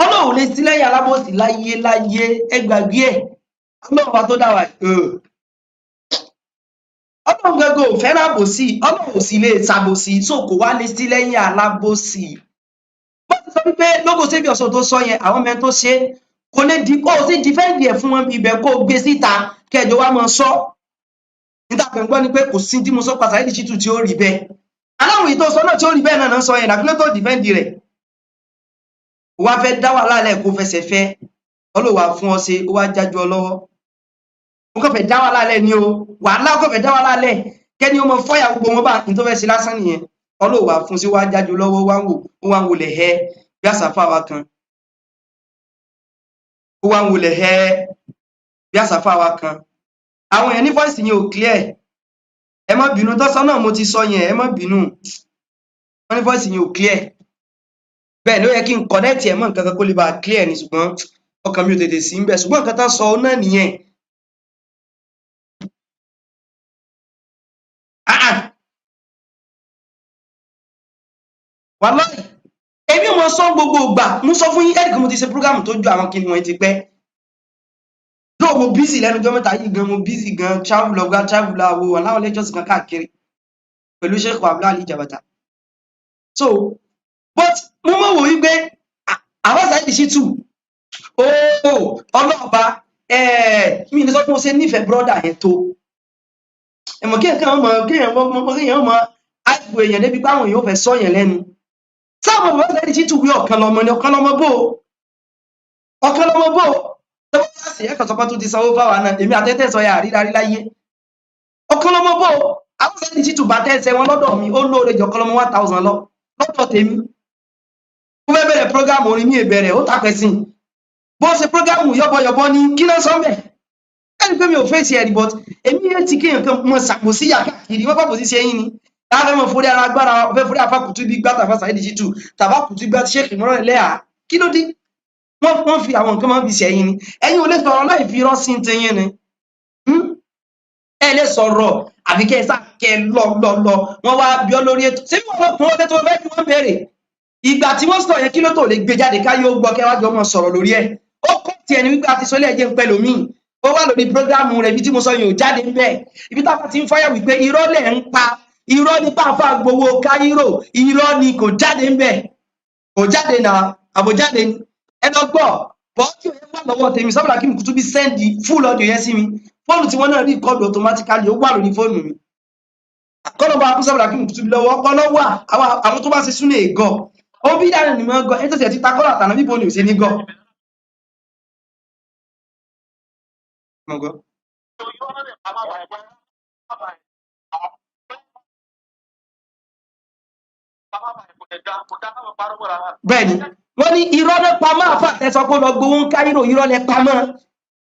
ọlọ́run lè sí lẹ́yìn alábòsí láyé láyé, ẹ gbàgbé ẹ̀. Ọlọ́run wa tó dá wa, ọlọ́run gẹ́gẹ́ ò fẹ́ràn àbòsí, ọlọ́run ò sì lè ṣàbòsí, so kò wá lè sí lẹ́yìn alábòsí. Bó ti sọ wípé lógo save your soul tó sọ yẹn, àwọn mẹ́rin tó ṣe kò lè di kó o sì defend ẹ̀ fún wọn ibẹ̀, kó o gbé síta kẹjọ wa máa sọ. Níta kan gbọ́ ni pé kò sí tí mo sọ pa Saheed Shittu tí ó rí bẹ́ẹ̀, aláwọ̀ èyí tó sọ náà tí ó rí bẹ́ẹ̀ náà sọ yẹn làkúlẹ̀ tó defend rẹ̀. Wá fẹ́ dá wàhálà lẹ̀ kó fẹsẹ̀ fẹ́, ọlọ́wà fún ọ ṣe, ó wá jájú ọ lọ́wọ́. Ó kàn fẹ́ dá wàhálà lẹ̀ ni o, wàhálà ó kàn fẹ́ dá wàhálà lẹ̀ kẹ́ni ó mọ fọ́yà gbogbo wọn bá ní tó fẹ́ ṣe lásán nìyẹn. Ọlọ́wà fún sí wá jájú lọ́wọ́, wá ń wò ó, wá ń wọlé hẹ́ bí àṣàfà wa kan, ó wá ń wọlé hẹ́ bí àṣàfà wa kan. Àwọn èèyàn ní voice yẹn ò clear, ẹ má bínú, tọ́sán náà mo ti sọ yẹn, ẹ má bínú. Wọ́n ní voice yẹn ò clear, bẹ́ẹ̀ ló yẹ kí n connect ẹ̀ mọ́ nǹkan kan kó lè bá clear ni, ṣùgbọ́n ọkàn mi ò tètè sí ń bẹ̀, ṣùgbọ́n nǹkan tán sọ náà nìyẹn. Wàláhì èmi mo sọ gbogbo ìgbà, mo sọ fún yín ẹ̀ẹ́dì mo ti ṣe program tó ju àwọn kinní wọ̀nyí ti pẹ́. Though mo busy lẹ́nu ọjọ́ mẹ́ta yìí gan, mo busy gan, travel lọ gba travel lọ àwo aláwọn lectures kan káàkiri pẹ̀lú Sheikh Abdul Ali Jabata. So but mo mọ̀ wò wípé àwọn Saheed Shittu, ooo, ọlọ́ọ̀ba, mi ní sọ pé mo ṣe nífẹ̀ẹ́ brọ́dà yẹn tó. Ẹ̀mọ̀ kí ẹ̀kan mọ̀, kéèyàn mọ̀, kéèyàn mọ̀ àìpò èèyàn débi pé àwọn èèyàn ò fẹ́ sọ yẹn lẹ́nu. Sáwọn bàbá Saheed Shittu wí ọ̀kan lọmọ ni, ọ̀kan lọmọ bò ó, ọ̀kan lọmọ bò ó. Tọ́wọ́ bá sì ẹ̀kan sọpá tó ti sanwó fáwa náà, èmi àtẹ́tẹ́ sọ ya àríra rí láyé. Ọ̀kan lọmọ bò ó. Àwọn Saheed Shittu bá tẹ́sẹ̀ wọn lọ́dọ̀ mi, ó lóore jọ ọ̀kan lọmọ 1000 lọ lọ́dọ̀ tèmi. Ó fẹ́ bẹ̀rẹ̀ prógámù orin ní ìbẹ̀rẹ̀, ó tapẹ̀ sí bó ṣe prógámù yọ́bọ̀yọ̀bọ̀ ní kí náà sọ́mẹ̀. Ẹni pé mi ò fèsì ẹ̀rí, but èmi yẹn ti kéèyàn kan mọ ṣàpòsí yà káàkiri, wọ́n pàpòsí ṣe yín ni. Láàfẹ́ mọ forí ara agbára, fẹ́ forí afá Kutubi gbá tàfà Saheed Shittu, tàbá Kutubi gbá Sheikh Imran Eleha. Kí ló dé? Wọ́n fi àwọn nǹkan máa ń fi ṣẹ̀yìn ni. Ẹ̀yin ò lè sọ̀rọ̀ láì fi irọ́ sí ti yín ni. Ẹ lè sọ̀rọ̀ àbí kẹ́ ẹ sá kẹ́ ẹ lọ lọ lọ. Wọ́n wá bí ọ lórí ètò ṣé bí wọ́n kún ọdẹ tó fẹ́ fi wọ́n béèrè ìgbà tí wọ́n sọ yẹn, kí ló tó lè gbé jáde ká yóò gbọ́, kẹ́ wá jọ mọ́ sọ̀rọ̀ lórí ẹ̀? Ó kọ́ tiẹ̀ ní wípé a ti sọ ilé ẹ̀jẹ̀ ń pẹ́ lómi. Ó wà lórí prógrámù rẹ̀, ibi tí mo sọ yẹn ò jáde ń bẹ̀, ibi táwa ti ń fáyà wípé irọ́ lẹ̀ ń pa, irọ́ nípa àfa gbowó Káírò, irọ́ ni, kò jáde ń bẹ̀, kò jáde náà, àbòjáde ni. Ẹ lọ gbọ́ bọ́ọ̀dì yẹn wà lọ́wọ́ tèmi. Sábà kí n Kutubi send full audio yẹn sí mi, fóònù tí wọ́n náà record automatically, ó wà lórí fóònù mi. Kọ́nà bá kú sábà kí n Kutubi lọ́wọ́ ọpọlọ wà. Àwọn tó bá ṣe súnà ègọ́ ó bí dáná ni wọ́n gọ́ ẹ tó sì ti takọ́lọ̀ àtàná bíbo ni ò ṣe ní gọ́. Mo gbọ́. Bẹ́ẹ̀ni, wọ́n ní irọ́ ló pa máa fà tẹ́sán kó lọ gbowó ń Káírò, irọ́ lẹ pa mọ́.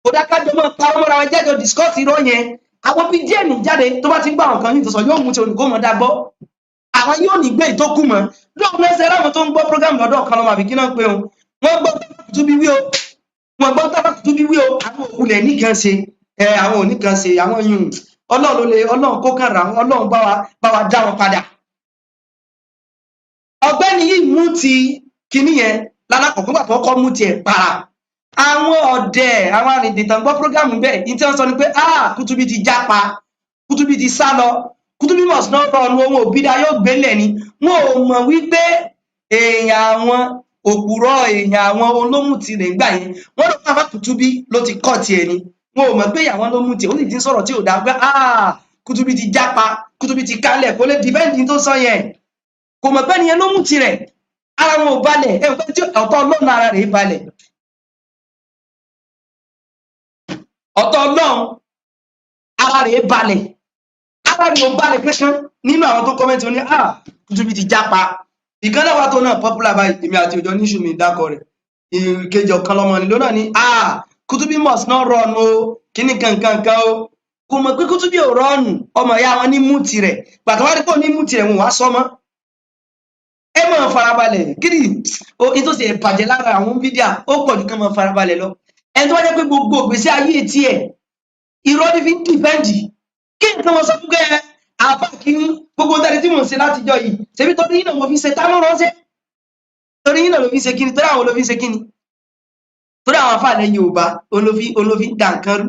Kò dákájọ mọ́ parọ́ mọ́ra wọn, jẹ́jọ discuss irọ́ yẹn. Àwọn bíi díẹ̀ ní jáde tó bá ti ń gbọ́ àwọn kan ní ìtòsọ yóò mú ti olùkó mọ́ dá gbọ́. Àwọn yóò ní gbé ìtókù mọ́. Lóògùn mẹ́sẹ̀ láwọn tó ń gbọ́ program lọ́dọ̀ kan lọ́mọ àbí kí náà pé òun. Wọ́n gbọ́ Kutubi wí o. Wọ́n gbọ́ Kutubi wí o. Àwọn òkulẹ̀ nìkan ṣe. Ẹ àwọn ò nìkan ṣe àwọn yùn. Ọlọ́run ló lè, Ọlọ́run kó kàn rà wọ́n, Ọlọ́run bá wa dá wọn padà. Ọ̀gbẹ́ni yìí mú ti kinní yẹn lálákọ̀ọ́kọ́, gbà tó kọ́ mú tiẹ̀ para àwọn ọ̀dẹ̀, àwọn arìndìntàn gbọ́ prógámù bẹ́ẹ̀ ní tí wọ́n sọ ni pé, ah, Kutubi ti jápa, Kutubi ti sá lọ, Kutubi must not run, ohun òbí dá yóò gbélé ni. Wọn ò mọ̀ wípé èèyàn àwọn òpùrọ̀, èèyàn àwọn olómù tirẹ̀ ń gbà yẹn, wọ́n ló pàpà Kutubi ló ti kọ́ tiẹ̀ ni. Wọn ò mọ̀ pé àwọn ló mú tiẹ̀, ó sì ti ń sọ̀rọ̀ tí ò dáa pé, ah, Kutubi ti jápa, Kutubi ti kálẹ̀, kó lè defend tó sọ yẹn. Kò mọ̀ pé nìyẹn ló mú tirẹ̀. Ara wọn ò balẹ̀. Ẹ̀ pé tí ọ̀tọ̀ Ọlọ́run ara rẹ̀ balẹ̀, ọ̀tọ̀ Ọlọ́run ara rẹ̀ balẹ̀, ara rẹ̀ ò balẹ̀ kankan. Nínú àwọn tó comment ní, ah, Kutubi ti jápa. Ìkan náà wà tó náà popular báyìí, èmi àti òjò níṣù mi dákọ rẹ̀. Ìkejì ọ̀kan lọmọ ni lónà ní, ah, Kutubi must not run o, kíní kankankan o. Kò mọ̀ pé Kutubi ò run, ọmọ ìyá wọn ní mú tirẹ̀. Gbàtọ́ wá rí pé ó ní mú tirẹ̀, wọn wá sọ mọ́. Ẹ máa farabalẹ̀ kí ni o ní tó ṣe bàjẹ́ lára àwọn fídíà, ó pọ̀ ju kán máa farabalẹ̀ lọ. Ẹni tó wá jẹ́ pé gbogbo ìgbésí ayé tiẹ̀ irọ́ ní fi ń defend, kí nǹkan wọn sọ fún kẹ́ àbá kínní gbogbo tẹ́lẹ̀ tí mò ń ṣe látijọ́ yìí, ṣebí torí yín náà mo fi ṣe, tá ló ránṣẹ́? Torí yín náà ló fi ṣe kíni? Torí àwọn ló fi ṣe kíni? Torí àwọn afáàlẹ̀ Yorùbá olófi ń da nǹkan rú,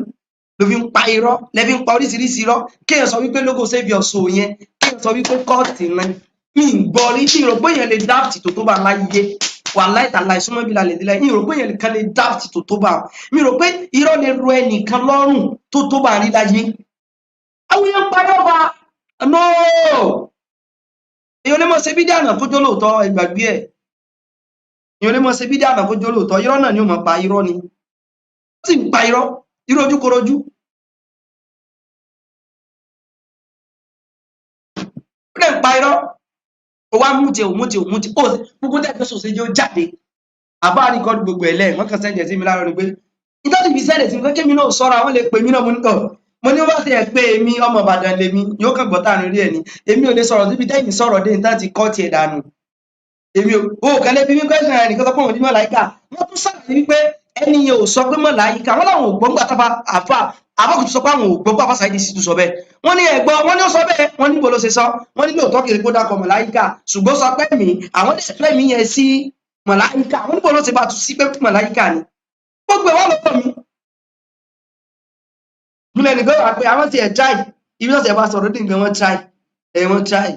ló fi ń pa irọ́, lẹ́fi ń pa oríṣiríṣi irọ́. Kéèyàn sọ wípé logo save your soul yẹn, kéèyàn sọ wípé kọ́ọ̀tì náà, mi ń gbọ́ rí. Mi rò pé èèyàn lè dáàtì tó bá láyé wà láìtàláì súnmọ́ bí lálẹ́ délẹ̀. Mi rò pé èèyàn kan lè dáàtì tó bá. Mi rò pé irọ́ lè ro ẹnìkan lọ́rùn tó bá rí láyé. Àwọn èèyàn ń parọ́ bá no. Èèyàn lè mọ̀ ṣe bídíà náà kó jó lóòótọ́, ẹ gbàgbé ẹ̀. Èèyàn lè mọ̀ ṣe bídíà náà kó jó lóòótọ́, irọ́ náà ni ó mọ̀ pa, irọ́ ni ó sì ń pa, irọ́, irọ́ ojúkorojú. Ó dẹ̀ ń pa irọ́, ó wá mú tiẹ̀, ó mú tiẹ̀, ó mú tiẹ̀, ó gbogbo tẹ̀ tó sòsè jẹ́ ó jáde. Àbá record gbogbo ẹ̀ lẹ̀, wọ́n kàn send ẹ̀ sí mi láàárọ̀ ni pé nítorí fi send ẹ̀ sí mi pé kémi náà sọ́ra, wọ́n lè pè mí náà. Mo ní tọ̀, mo ní wọ́n bá ti ẹ̀ pé èmi ọmọ Ìbàdàn lèmi yóò kàn gbọ́ táàrin rí ẹ̀ ni. Èmi ò lè sọ̀rọ̀ síbi tẹ́yìn sọ̀rọ̀ dé níta ti kọ́ tiẹ̀ dànù. Èmi ò kàn lè bí mi question ẹ̀ nìkan sọ pé òun ní mọ̀láyíkà. Wọ́n tún sàlàyé wípé ẹni yẹn ò sọ pé mọ̀láyíkà, wọ́n láwọn ò gbọ́ ńgbà tábà àfà àbákùtù sọ pé àwọn ò gbọ́ pé àfà Saheed Shittu sọ bẹ́ẹ̀. Wọ́n ní ẹ̀gbọ́, wọ́n ní ó sọ bẹ́ẹ̀. Wọ́n ní bó ló ṣe sọ? Wọ́n ní lóòótọ́ kìí kó dákọ̀ mọ̀láyíkà, ṣùgbọ́n sọ pé mi àwọn dẹ̀ fẹ́ mi yẹn sí mọ̀láyíkà. Wọ́n ní bó ló ṣe bá tu sí pé mọ̀láyíkà ni? Gbogbo ẹ̀ wá lọ́wọ́ mi. Gúnlẹ̀ nìkan wà pé àwọn ti ẹ̀ try ibi tó ṣe bá sọ̀rọ̀ dín nǹkan, wọ́n try ẹ̀, wọ́n try.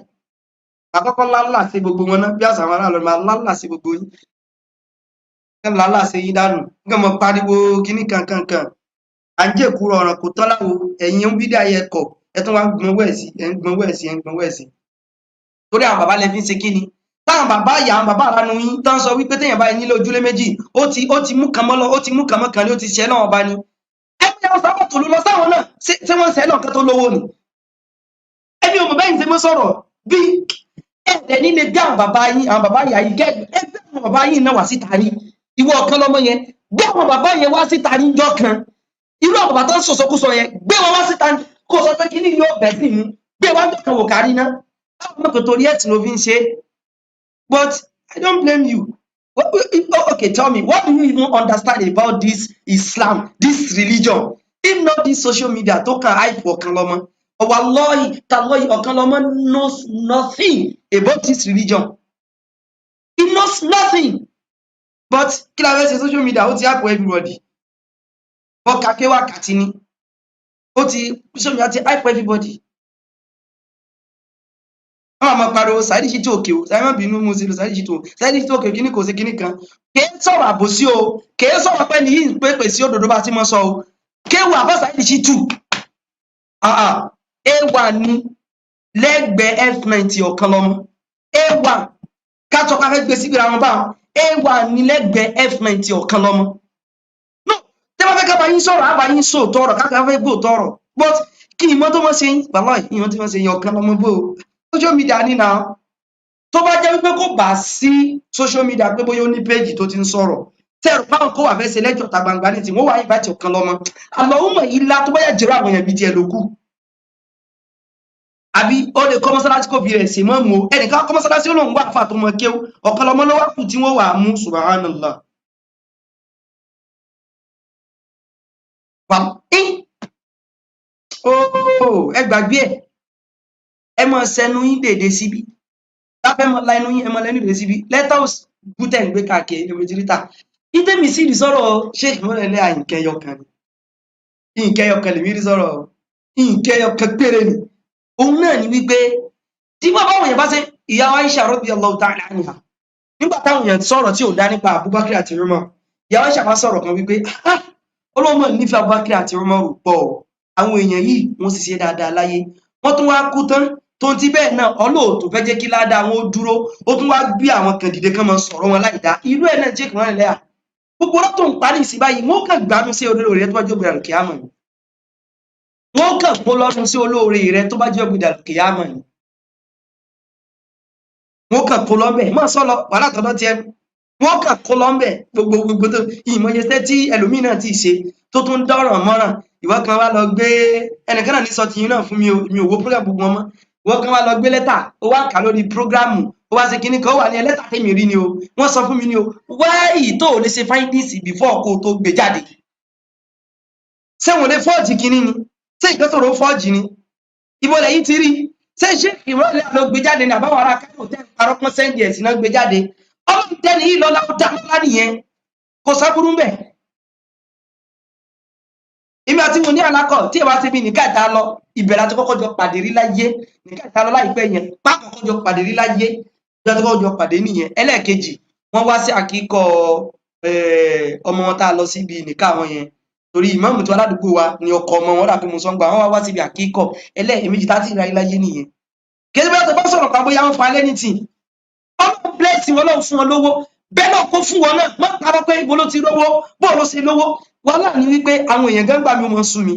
Àkọ́kọ́ lálà sí gbogbo wọn náà bí àṣà àwọn aráàlú, máa lálà sí gbogbo yín, kí lálà sí yín dànù, kí wọn pariwo kíní kankankan à ń jèkúrò ọ̀ràn kò tán láwo. Ẹ̀yin ń bídà yẹ kọ̀, ẹ tún wá ń gbọn wẹ̀ sí, ẹ̀ ń gbọn wẹ̀ sí, ẹ̀ ń gbọn wẹ̀ sí, torí àwọn bàbá lẹ fi ń ṣe kíni. Táwọn bàbá ìyá, àwọn bàbá àránú yín tán sọ wípé téèyàn bá yín lójúlé méjì, ó ti mú kan mọ́ lọ, ó ti mú kan mọ́ kan ní, ó ti ṣẹ́ náà ọba ni. Ẹ bí àwọn sábà tó lọ sáwọn náà ṣé wọ́n ṣẹ́ náà kan tó lówó ni? Ẹbí ọmọ bẹ́ẹ̀ ń ṣe mọ́ sọ̀rọ̀ bí ẹ̀ẹ́dẹ̀ nílé gbé àwọn bàbá yín, àwọn bàbá ìyá yín gẹ́. Ẹ gbé àwọn bàbá yín náà wá síta rí. Ìwọ ọ̀kan lọ́mọ yẹn, gbé àwọn bàbá yẹn wá síta ní ìjọ kan. Irú àwọn bàbá tó ń sọ̀sọ́kúsọ yẹn, gbé wọn wá síta kó sọ pé kíní yóò bẹ̀ sí mú. Gbé wá jọ kan wò kárí ná. Báwo mọ̀ pé torí ẹ̀sìn ló fi ń ṣe? But I don't blame you. Okay, tell me, what do you even understand about this Islam, this religion, if not this social media tó kàn hype ọ̀kan lọ́mọ? Wallahi tallahi, ọ̀kan lọ́mọ knows nothing about this religion. He knows nothing. But kí la fẹ́ ṣe? Social media, ó ti hype everybody. Bọ́ka kéwà kàtí ni ó ti, social media ti hype everybody. Wọ́n máa pariwo Saheed Shittu òkè o. Saheed, má bínú, mo ṣe lọ Saheed Shittu o. Saheed Shittu òkè, kíní kò ṣe kíní kan. Kèé sọ̀rọ̀ àbòsí o, kèé sọ̀rọ̀ pé ní yìí pé pèsè òdòdó bá ti mọ́ sọ o. Kéwù àbá Saheed Shittu, A1 ní lẹ́gbẹ̀ẹ́ F90 ọ̀kan lọ́mọ. A1 kátó ká fẹ́ gbé síbi àwọn báwọn, A1 ní lẹ́gbẹ̀ẹ́ F90 ọ̀kan lọ́mọ. No, tí wọ́n fẹ́ ká bá yín sọ̀rọ̀, á bá yín sóòótọ́ ọ̀rọ̀, ká fẹ́ gbóòótọ́ ọ̀rọ̀. But kí ni mọ́ tó mọ́ ṣe yín? Wàláhì, ìyẹn tí wọ́n ṣe yín, ọ̀kan lọ́mọ bó o. Social media ní náà, tó bá jẹ́ wípé kò bá sí social media, pé bóyá ó ní péjì tó ti ń sọ̀rọ̀ tẹ́rù báwọn kó wà fẹ́ ṣe lẹ́jọ́ ta gbangba ní tí wọ́n wá ìbátí ọ̀kan lọ́mọ àlọ́hùnmọ̀ yìí lá, tó bá yà jẹ́rọ àwọn èèyàn bíi tiẹ̀ ló kù, àbí ó lè kọ́ mọ́sálásí kò fi rẹ̀ sí mọ́ mú o. Ẹnìkan kọ́ mọ́sálásí, ó lóun wà fà tó mọ kéwú, ọ̀kan lọ́mọ ló wá kù tí wọ́n wà á mú. Subhanallah. Wà ó, ẹ gbàgbé ẹ, ẹ mọ sẹnu yín dèdè síbí láfẹ́ mọ la ẹnu yín, ẹ mọ lẹ́nu dèdè síbí. Lẹ́tà gútẹ̀ ń gbé káàkiri ẹ̀rọ tìrìtà ìtẹ̀mí sí ìsọ̀rọ̀ Sheikh mọ́lẹ̀lẹ́ àyìnkẹ́yọkan ni ìkẹyọkan lèmi rí sọ̀rọ̀, ìkẹyọkan péré ni. Òun náà ni wípé tí bàbá àwọn èèyàn bá ṣe ìyá Aisha radiyallahu ta'ala anha, nígbà táwọn èèyàn sọ̀rọ̀ tí ò dá nípa Abubakar àti Umar, ìyá Aisha máa sọ̀rọ̀ kan wípé Ọlọ́run mọ̀ nífẹ̀ẹ́ Abubakar àti Umar pọ̀, àwọn èèyàn yìí wọ́n sì ṣe dáadáa láyé, wọ́n tún wá kú tán, tó ti bẹ́ẹ̀ náà ọlọ́ọ̀tò fẹ́ jẹ́ kí ládàá wọn ó dúró, ó tún wá gbé àwọn kan dìde kán máa sọ̀rọ̀ wọn láì dá. Irú ẹ̀ náà jẹ́ kí wọ́n lẹ́yà gbogbo ọ̀rọ̀ tó ń parí sí báyìí, wọ́n kàn gbádùn sí olóore rẹ tó bá jẹ́ ògbìdà kìámọ̀ ni. Wọ́n kàn kó lọ́dún sí olóore rẹ tó bá jẹ́ ògbìdà kìámọ̀ ni. Wọ́n kàn kó lọ́bẹ̀ mọ́ sọ́ lọ wàhálà tọ́dọ́ tiẹ̀, wọ́n kàn kó lọ́bẹ̀. Gbogbo gbogbo tó ìmọ̀yẹsẹ́ tí ẹlòmíì náà ti ṣe tó tún dọ́rọ̀ mọ́ràn, ìwọ kan wá lọ gbé ẹnìkan náà ní sọ tiyín náà fún mi o. Mi ò wo program gbogbo wọn mọ́. Ìwọ kan wá lọ gbé lẹ́tà, ó wá kà lórí prógrámù, ó wá ṣe kinní kan, ó wà ní lẹ́tà tèmi rí ni o, wọ́n sọ fún mi ni o. Wáyì tó o lè ṣe findings before kó o tó gbé jáde? Ṣé wọn lè fọ́ọ̀jì kinní ni? Ṣé nǹkan sọ̀rọ̀ fọ́ọ̀jì ni? Ibo lẹ́yìn ti rí? Ṣé ìrọ̀lẹ́ àlọ́ gbé jáde ní àbáwọn ará Kánò tẹ́ ń parọ́ pọ́n sẹ́ndì ẹ̀sìn náà gbé jáde? Ọlọ́run tẹ́ni yìí lọ́lá, ó dá lọ́lá nìyẹn, kò sábúrú mbẹ̀. Èmi àti mo ní àlákọ̀ tí ìwà ti bí nìka ìta lọ, ìbẹ̀rẹ̀ àti kọ́kọ́ jọ pàdé rí láyé, nìka ìta lọ láìpẹ́ yẹn, pákọ̀kọ́ jọ pàdé rí láyé, ìjọ tó kọ́kọ́ jọ pàdé nìyẹn. Ẹlẹ́ẹ̀kejì, wọ́n wá sí àkíkọ́ ọmọ wọn tá a lọ síbi nìka wọn yẹn, torí ìmáàmù tí wọn ládùúgbò wa ni ọkọ ọmọ wọn dàbí mo sọ ń gbà wọn wá síbi àkíkọ́. Ẹlẹ́ẹ̀mejì tá a ti rí láyé nìyẹn. Kí ẹni bá tó bá sọ̀rọ̀ kan bóyá wọ́n fa lẹ́nìtì, Ọlọ́run bless wọn, Ọlọ́run fún wọn lówó, bẹ́ẹ̀ náà kó fún wọn náà, má parọ́ pé ibo ló ti rówó, bó ló ṣe lówó. Wàhálà ni wípé àwọn èèyàn gán gbà mí, ó mọ sú mi.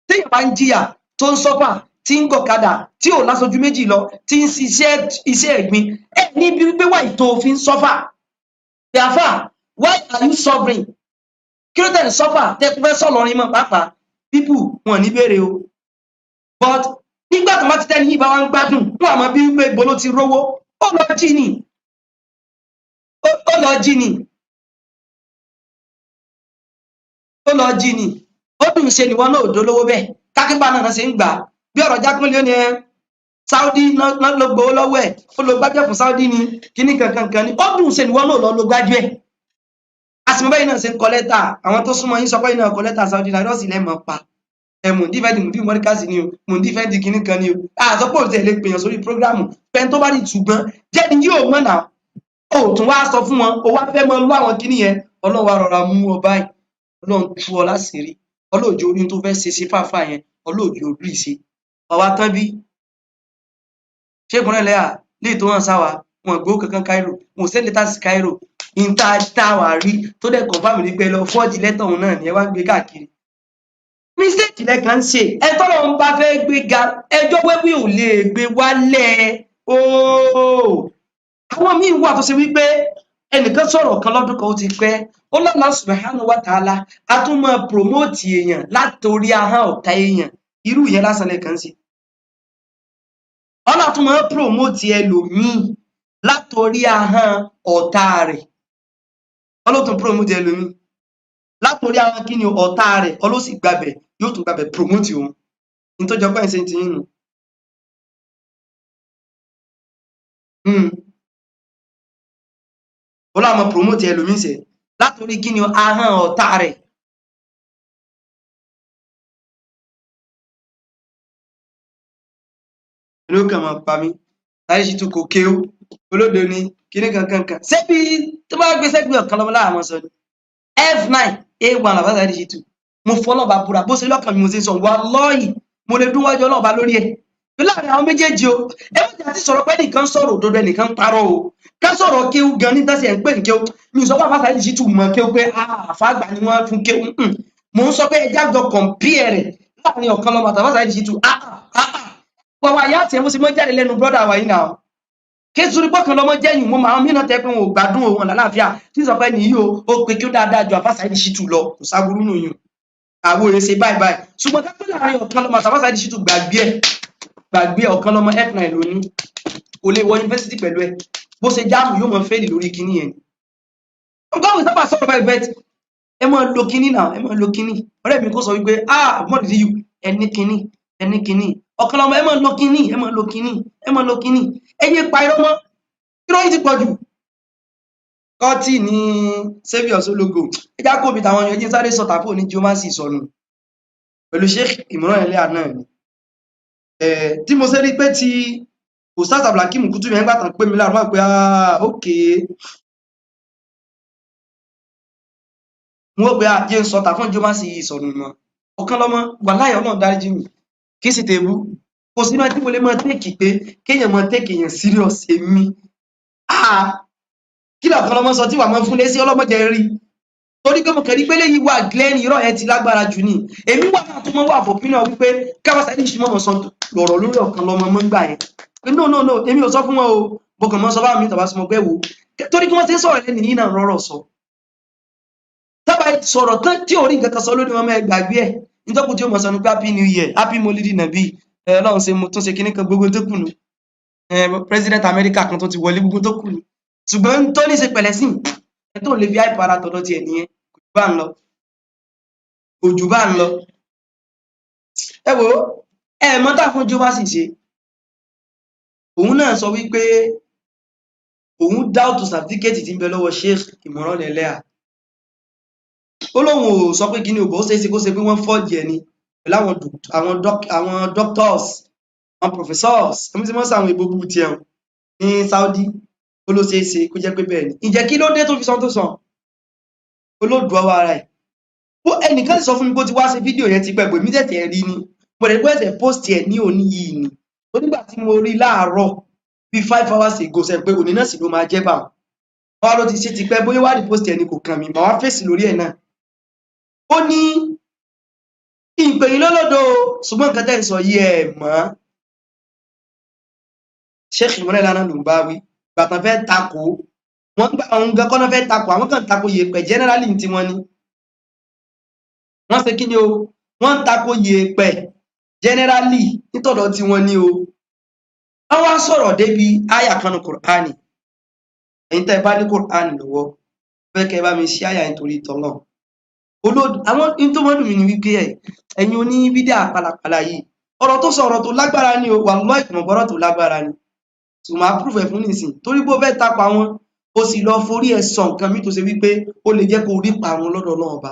Téèyàn bá ń jìyà, tó ń sọ́fà, tí ń gọ̀kadà, tí ò lásojú méjì lọ, tí ń ṣiṣẹ́ iṣẹ́ ẹ̀gbin, ẹ níbi wípé wà tó fi ń sọ́fà yàfà, why are you suffering? Kí ló tẹ̀ ń sọ́fà tẹ́ tó fẹ́ sọ̀lọ́rin mọ́? Pàápàá people wọn ní béèrè o. But nígbà tó bá ti tẹ́ni yìí bá wá ń gbádùn, wọn àmọ́ bí wípé ibo ló ti rówó. Ó lọ jí ni, ó lọ jí ni, ó lọ jí ni. Ó dùn ṣe nìwọ náà ò dolówó bẹ́ẹ̀. Kákínbá náà ṣe ń gbà bí ọ̀rọ̀ jákúnlé, ó ní ẹ Saudi náà ló gbowó lọ́wọ́ ẹ̀, ó lọ gbájú ẹ̀ fún Saudi ni kíní kankan kan ni. Ó dùn ṣe nìwọ náà lọ lọ gbájú ẹ̀. Àsìmọ́ bẹ́ẹ̀ náà ṣe ń kọ lẹ́tà àwọn tó súnmọ́ yín, sọ pé yín náà kọ lẹ́tà Saudi náà, irọ́ sì lẹ́ mọ̀ pa. Ẹ mò ń dífẹ́ǹdì mùdí mọ́ríkàsì ni o, mò ń dífẹ́ǹdì kinní kan ni o. Àsọpọ̀ òtí ẹ̀ lè pèèyàn sórí prógráàmù fẹ́ni tó bá rí, ṣùgbọ́n jẹ́ni yóò mọ̀ náà. O tún wá sọ fún wọn, o wá fẹ́ mọ lọ àwọn kinní yẹn. Ọlọ́run wá rọra mú ọ báyìí, Ọlọ́run tú ọ láṣìírí, ọlọ́ọ̀jọ́ orí tó fẹ́ ṣe sí fáfá yẹn, ọlọ́ọ̀jọ́ orí ṣe ọwá tán bí ṣé ìkúnlẹ̀ lẹ́yà lè tó hàn sáwa. Wọn gbó kankan Cairo, wọn ò send letter sí Cairo. Ìta táwa rí tó dẹ̀ confirm ní pé lọ fọ́ọ̀jì lẹ́tọ̀ òun náà ni ẹ wá ń gbé káàkiri. Mistake lẹ́kàn ń ṣe. Ẹ tọ́lọ̀ ń bá fẹ́ gbé ga, ẹjọ́ wẹ́wí ò lè gbé wálẹ̀ ooo. Àwọn míì wà tó ṣe wípé ẹnìkan sọ̀rọ̀ kan lọ́dún kan, ó ti pẹ́, ó lọ́nà subhanahu wa ta'ala a tún máa promote èèyàn látòrí ahọ́n ọ̀tá èèyàn. Irú ìyẹn lásán lẹ́kàn ń ṣe. Ọlọ́run tún máa promote ẹlòmíì látòrí ahọ́n ọ̀tá rẹ̀. Ọlọ́run tún promote ẹlòmíì látòrí ahọ́n kí ni ọ̀tá rẹ̀, Ọlọ́run sì gbabẹ̀, yóò tún gbabẹ̀ promote òun. Ní tó jọ pé ẹ̀ ń ṣe ti yín nù. Ọlọ́run máa promote ẹlòmíì sẹ̀ látòrí kí ni ahọ́n ọ̀tá rẹ̀. Ló kàn máa pa mí láyé sí tún kò kéwú, olódo ni kíní kankan kan ṣebí tó bá gbé sẹ́gbẹ̀ẹ́ ọ̀kan lọ́mọ láàmú sọ ni F9 A1 làbá sáyé sí tù. Mo fọlọ́ba búra, bó ṣe lọ́kàn mi mo ṣe ń sọ, wallahi mo lè dún wájú ọlọ́ọ̀ba lórí ẹ̀ láàrin àwọn méjèèjì o. Ẹ má jẹ́ àti sọ̀rọ̀ pé ẹnìkan sọ̀rọ̀ òdodo, ẹnìkan ń parọ́ o. Ká sọ̀rọ̀ kéwú gan ní tẹ́sí ẹ̀ ń pè ní kéwú. Mi ò sọ pé àfáà sáyé sí tù mọ̀ kéwú pé àfáà àgbà ni wọ́n fún kéwú. Mò ń sọ pé ẹjá jọ compare rẹ̀ láàrin ọ̀kan lọ́mọ àtàfáà sáyé sí tù. Wọ́n wá yá àti ẹ̀ mo sì mọ́ jáde lẹ́nu brọ́dà wa yìí náà kí sórí pọ́kàn lọ́mọ jẹ́yìn. Mo máa ń mìíràn tẹ́ pé wọn ò gbádùn òun àlàáfíà tí sọ pé nìyí o, ó pe kí ó dáadáa ju àfáà sáyé sí tù lọ, kò sáburú nù yùn àwọn òye ṣe báyìí báyìí. Ṣùgbọ́n ká pé láàrin ọ̀kan lọ́mọ àtàfáà sáyé sí tù, gbàgbé ẹ̀, gbàgbé. Ọ̀kan lọ́mọ F9 lóní, kò lè wọ yunifásitì pẹ̀lú ẹ̀. Bó ṣe jáàmù yóò mọ fẹ́ẹ̀lì lórí kinní yẹn. Nǹkan àwọn ìsábà sọ̀rọ̀ báyìí bẹ́ẹ̀, ẹ máa lo kinní náà, ẹ máa lo kinní. Ọ̀rẹ́ mi kò sọ wípé ah mọ̀dí yìí, ẹni kinní, ẹni kinní, ọ̀kan lọ́mọ, ẹ máa lo kinní, ẹ máa lo kinní, ẹ máa lo kinní. Ẹ yé pa irọ́ mọ́, irọ́ yìí ti pọ̀ jù. Kọ́tì ní saviour sologo, ẹ já kóbi tàwọn èèyàn jí sáré sọ tàfó ní geomancy sọnù pẹ̀lú Sheikh Imran Eleha náà ni. Tí mo ṣe rí pé ti Ustaz Abdulhakeem Kutubi yẹn gbà tán pé mi láàárọ̀ máa pé ah ok, mo rò pé ah jẹ́ ń sọ tàfó ní geomancy yìí sọnù mọ́. Ọ̀kan lọ́mọ wàláhì, Ọlọ́run dáríjì mi, kí sì tèbú kò sí máa tí mo lè máa take pé kéèyàn máa take èèyàn serious. Èmi ah kí lọ̀kan lọ́mọ sọ tí wàá máa fún lé sí ọlọ́mọdé rí, torí pé mo kàn rí pé léyìí wà glenn, irọ́ ẹ ti lágbára jù ní. Èmi wà náà tó mọ́ wà fò pínà wípé káwá sáyé ìṣúná mọ̀ sọ lọ̀rọ̀ lórí ọ̀kan lọ́mọ mọ́ ń gbà yẹn pé no no no, èmi ò sọ fún wọn o. Mo kàn mọ́ sọ báwọn mi tàbá sọ mọ́ pé wò ó, torí kí wọ́n ti ń sọ̀rọ̀ lẹ́nu yìí náà rọ́rọ̀ sọ tábà sọ̀rọ̀ tán tí ò rí nǹkan kan sọ lórí wọn, mọ́ ẹ gbàgbé ẹ̀. Nítorí tí ó mọ̀ sọ ni pé happy new year, happy molidi nàbí, ẹ Ọlọ́run ṣe mo tún ṣe kinní kan, gbogbo tó kù nù. President America kan tó ti wọlé, gbogbo tó kù nù. Ṣùgbọ́n tó ní ṣe pẹ̀lẹ́ sí ẹ tó lè fi àìpara ara tọ̀dọ̀ tiẹ̀ nìyẹn, kò jù bá ń lọ, kò jù bá ń lọ. Ẹ wo ẹ mọ̀ tá fún jọba sì ṣe òun náà sọ wípé òun dáùtù sàtífíkẹ́tì tí ń bẹ lọ́wọ́ Sheikh Imran Eleha. Ó lóun ò sọ pé kíní ò bọ́, ó ṣeé ṣe kó ṣe pé wọ́n fọ́ọ̀jì ẹni pẹ̀lú àwọn doctors, àwọn professors ẹni tí wọ́n sọ àwọn ìbò bú tiẹ̀ ní Saudi. Ó ló ṣeé ṣe kó jẹ́ pé bẹ́ẹ̀ ni. Ǹjẹ́ kí ló dé tó fi sọ tó sọ olóòdù ọwọ́ ara ẹ̀? Bó ẹnìkan sì sọ fún mi pé ó ti wá ṣe fídíò yẹn ti pẹ́, pé mi tẹ̀tẹ̀ rí ni, mo rẹ̀ pé ẹ̀sẹ̀ post ẹ̀ ní òní yìí ni. Onígbà tí mo rí láàárọ̀ bíi 5 hours ago ṣe pé òní náà sì ló máa jẹ́ bá wọn ló ti ṣe ti pẹ́, bóyá wá rí post ẹ̀ ni kò kàn mí, màá wá fèsì lórí ẹ̀ náà. Ó ní ìpè yín lọ́lọ́dọ̀ o, ṣùgbọ́n nǹkan tẹ́ ń sọ yìí ẹ̀ mọ́. Sheikh Imran Eleha ló ń bá wí gbàtàn fẹ́ takò wọ́n gbà àwọn gan kọ́nà fẹ́ takò àwọn kan takò yèèpẹ̀ generally ní tiwọn ni wọ́n ṣe kí ni o, wọ́n ń takò yèèpẹ̀ generally nítọ̀dọ̀ tiwọn ni o. Wọ́n wá sọ̀rọ̀ débi àyà kan ní Kùránì. Ẹ̀yin tẹ́ ẹ bá ní Kùránì lọ́wọ́, fẹ́ kẹ́ ẹ bá mi ṣí àyà nítorí tọ́lọ̀ olóòdù. Àwọn in tó mọ́dún mi ni wípé ẹ̀ ẹ̀yin oní bídíà pàlàpàlà yìí, ọ̀rọ̀ tó sọ ọ̀rọ̀ tó lágbára ni o, wallahi ìmọ̀gbọ́rọ̀ tó lágbára ni. So máa proof ẹ̀ fún nísìn torí pé ó fẹ́ takò àwọn, ó sì lọ forí ẹ̀ sọ nǹkan mi tó ṣe wípé ó lè jẹ́ kó rí parun lọ́dọ̀ Ọlọ́run Ọba.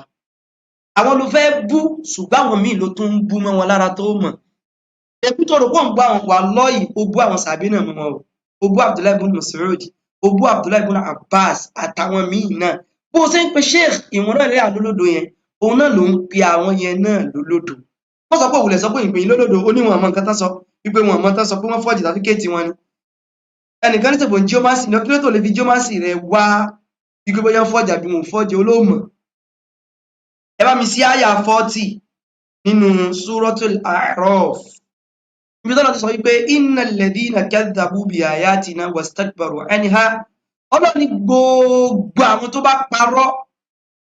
Àwọn ló fẹ́ bú, ṣùgbọ́n àwọn míì ló tún ń bú mọ́ wọn lára tó mọ̀. Ẹbí tó rò pọ̀ ń bú àwọn wà lọ́yìí, ó bú àwọn sàbí náà mọ́ wọn o. Ó bú Abdullahi ibn Mas'ud, ó bú Abdullahi ibn Abbas àtàwọn míì náà. Bó o ṣe ń pe Sheikh Imran Eleha lólódo yẹn, òun náà ló ń pe àwọn yẹn náà lólódo. Wọ́n sọ pé òwúlẹ̀ sọ pé ìpín lólódo, ó ní wọn mọ nǹkan tán sọ, wípé wọn mọ tán sọ pé wọ́n fọ́ọ̀jì sàtífíkẹ́ẹ̀tì wọn ni. Ẹnìkan ní sèbò ń jíọ́másì ní ọkùnrin tó lè fi jíọ́másì rẹ wá wípé bóyá ń fọ́ọ̀jì àbí wọn ò fọ́ọ̀jì olóòmọ̀. Ẹ bá mi sí àyà 40 nínú Suratul A'raf. Ibi tọ́lá ti sọ wípé innal ladhina kadhabu bi ayatina wastakbaru anha. Ọlọ́run ní gbogbo àwọn tó bá parọ́,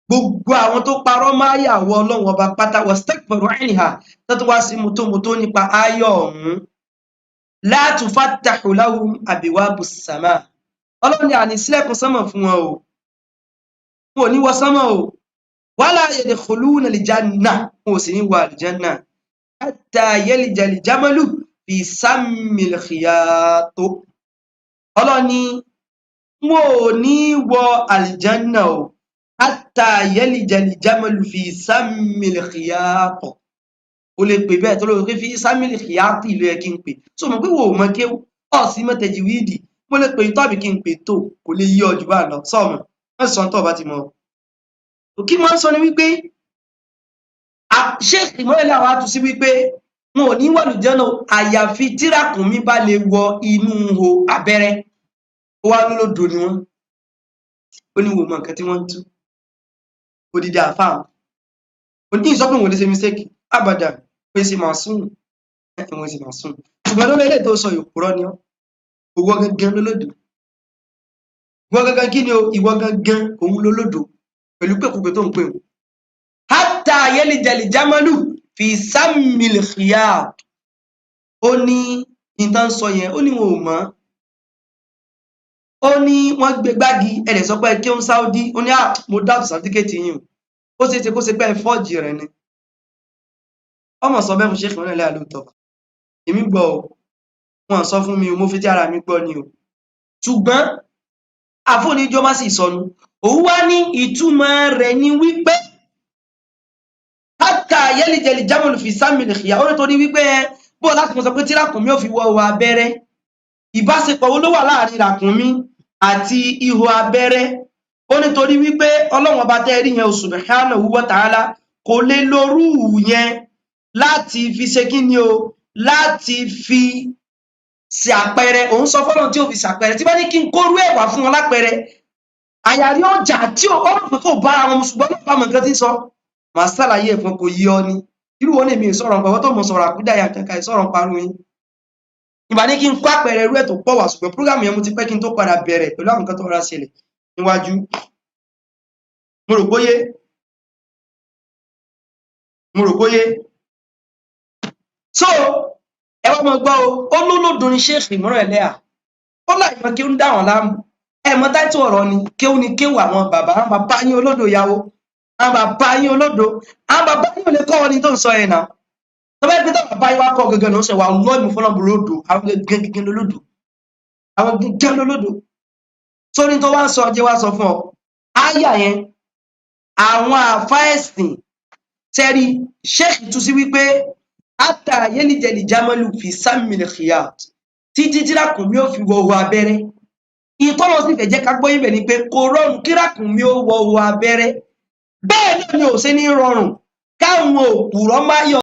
gbogbo àwọn tó parọ́ máa yà wọ Ọlọ́run ọba pátá wastakbaru anha tó tún wá sí mọ́tòmọ́tò nípa ayọ̀ ọ̀hún. La tufattahu lahum abwabus sama. Ọlọ́run ní àní sílẹ̀kùn sánmọ̀ fún wọn o. Wọn ò ní wọ sánmọ̀ o. Wala yadkhuluna al-janna. Wọn ò sì ní wọ àlùjánnà. Hatta yalija al-jamalu fi sammil khiyat. Ọlọ́run ní wọn ò ní wọ àlùjánnà o. Hatta yalija al-jamalu fi sammil khiyat. O lè pè bẹ́ẹ̀ tó lóore pé fi sammil khiyat ìlú yẹ kí n pè. So mọ̀ pé wo ò mọ kéwú, ọ̀ sí mọ́ tajwidi. Mo lè pè tó àbí kí n pè tó, kò lè yí ọ jù bá lọ. Sọ́ọ̀mù, má sọ tó o bá ti mọ̀. Kí wọ́n sọ ni wípé Sheikh Imran Eleha wá tú sí wípé wọn ò ní wọ àlùjánnà àyàfi tí ràkúnmí bá lè wọ inú ihò abẹ́rẹ́. Ó wá lólódo ni wọ́n. Ó ní wò mọ nǹkan tí wọ́n ń tú. Odidi àfáà. Ó ní ìsọpọ̀ òun ò lè ṣe mistake. Abàdà pé ṣe màá sùn. Wọ́n ṣe màá sùn. Ṣùgbọ́n lórí eléyìí tó sọ ìpùrọ́ ni ọ́. Ìwọ gangan lólódo. Ìwọ gangan kí ni o? Ìwọ gangan òun lólódo. Pẹ̀lú pẹ̀kúpẹ̀ tó ń pè wọ́n. Hatta yalija al-jamalu fi sammil khiyat. Ó ní ìtàn sọ yẹn, ó ní wọn ò mọ̀. Ó ní wọ́n gbé gbági, ẹ̀rẹ̀ sọ pé kí ó ń Saudi, ó ní à mo dáàbò sàtífíkẹ́tì yìí o. Ó ṣeé ṣe kó ṣe pé ẹ fọ́ọ̀jì rẹ̀ ni. Ọmọ sọ bẹ́ẹ̀ fún Sheikh Imran Eleha lóòótọ́. Èmi gbọ́ o, wọn sọ fún mi o, mo fi tí ara mi gbọ́ ni o. Ṣùgbọ́n àfọ̀níjọ́ má sì sọnù. Òun wá ní ìtumọ̀ rẹ̀ ni wípé hatta yalija al-jamalu fi sammil khiyat. Ó nítorí wípé bó láti mọ̀ sọ pé tí ràkúnmí ò fi wọ ihò abẹ́rẹ́, ìbáṣepọ̀ wo ló wà láàrin ràkúnmí àti ihò abẹ́rẹ́? Ó nítorí wípé Ọlọ́run ọba tẹ́ rí yẹn subhanahu wa ta'ala kò lè lorú yẹn láti fi ṣe kí ni o, láti fi ṣe àpẹẹrẹ. Òun sọ fọ́lọ́run tí ò fi ṣàpẹẹrẹ. Tí bá ní kí n kórú ẹ̀wà fún wọn lápẹẹrẹ, àyàrí ọjà tí ó rò pé kò bára wọn, ṣùgbọ́n ló bá mọ̀ nǹkan tí ń sọ. Màá ṣàlàyé ẹ̀ fún kò yí ọ ni. Irú wọn ní èmi ìsọ̀rọ̀ nípa tó mọ̀ sọ̀rọ̀ àkúdà yà kankan ìsọ̀rọ̀ parun yín. Ìgbà ní kí n kó àpẹẹrẹ irú ẹ̀ tó pọ̀ wá, ṣùgbọ́n púrógámù yẹn mo ti pẹ́ kí n tó padà bẹ̀rẹ̀ pẹ̀lú àwọn nǹkan tó rọra ṣẹlẹ̀ níwájú. Mo rò bóyé. Mo rò bóyé. So ẹ wá máa gbọ́ o, ó lólódo ni Sheikh Imran Eleha. Ó láì mọ kí ó ń dà wọ́n láàmú. Ẹ mọ táìtù ọ̀rọ̀ ni, kéwú ni kéwú àwọn bàbá, àwọn bàbá yín olódo ìyàwó, àwọn bàbá yín olódo, àwọn bàbá yín ò lè kọ́ ọ ní tó ń sọ yẹn náà. Tọ́ba ẹgbẹ́ táwọn bàbá yín wá kọ́ gẹ́gẹ́ ló ń sọ wà lọ́ọ̀mù fọlọ́mù lódo, àwọn gẹ́gẹ́ lólódo, àwọn gẹ́gẹ́ lólódo. Sórí tó wá ń sọ jẹ́ wá sọ fún ọ. Áyà yẹn, àwọn àfá ẹ̀sìn tẹ́rí Sheikh tú sí wípé hatta yalija al-jamalu fi sammil khiyat. Títí tí ràkúnmí ò fi wọ ihò abẹ́rẹ́. Ìtọ́lọ́ sì fẹ́ jẹ́ ká gbọ́ ibẹ̀ ni pé kò rọrùn kí ràkúnmí ó wọ ihò abẹ́rẹ́. Bẹ́ẹ̀ náà ni ò ṣe ní rọrùn káwọn òpùrọ́ má yọ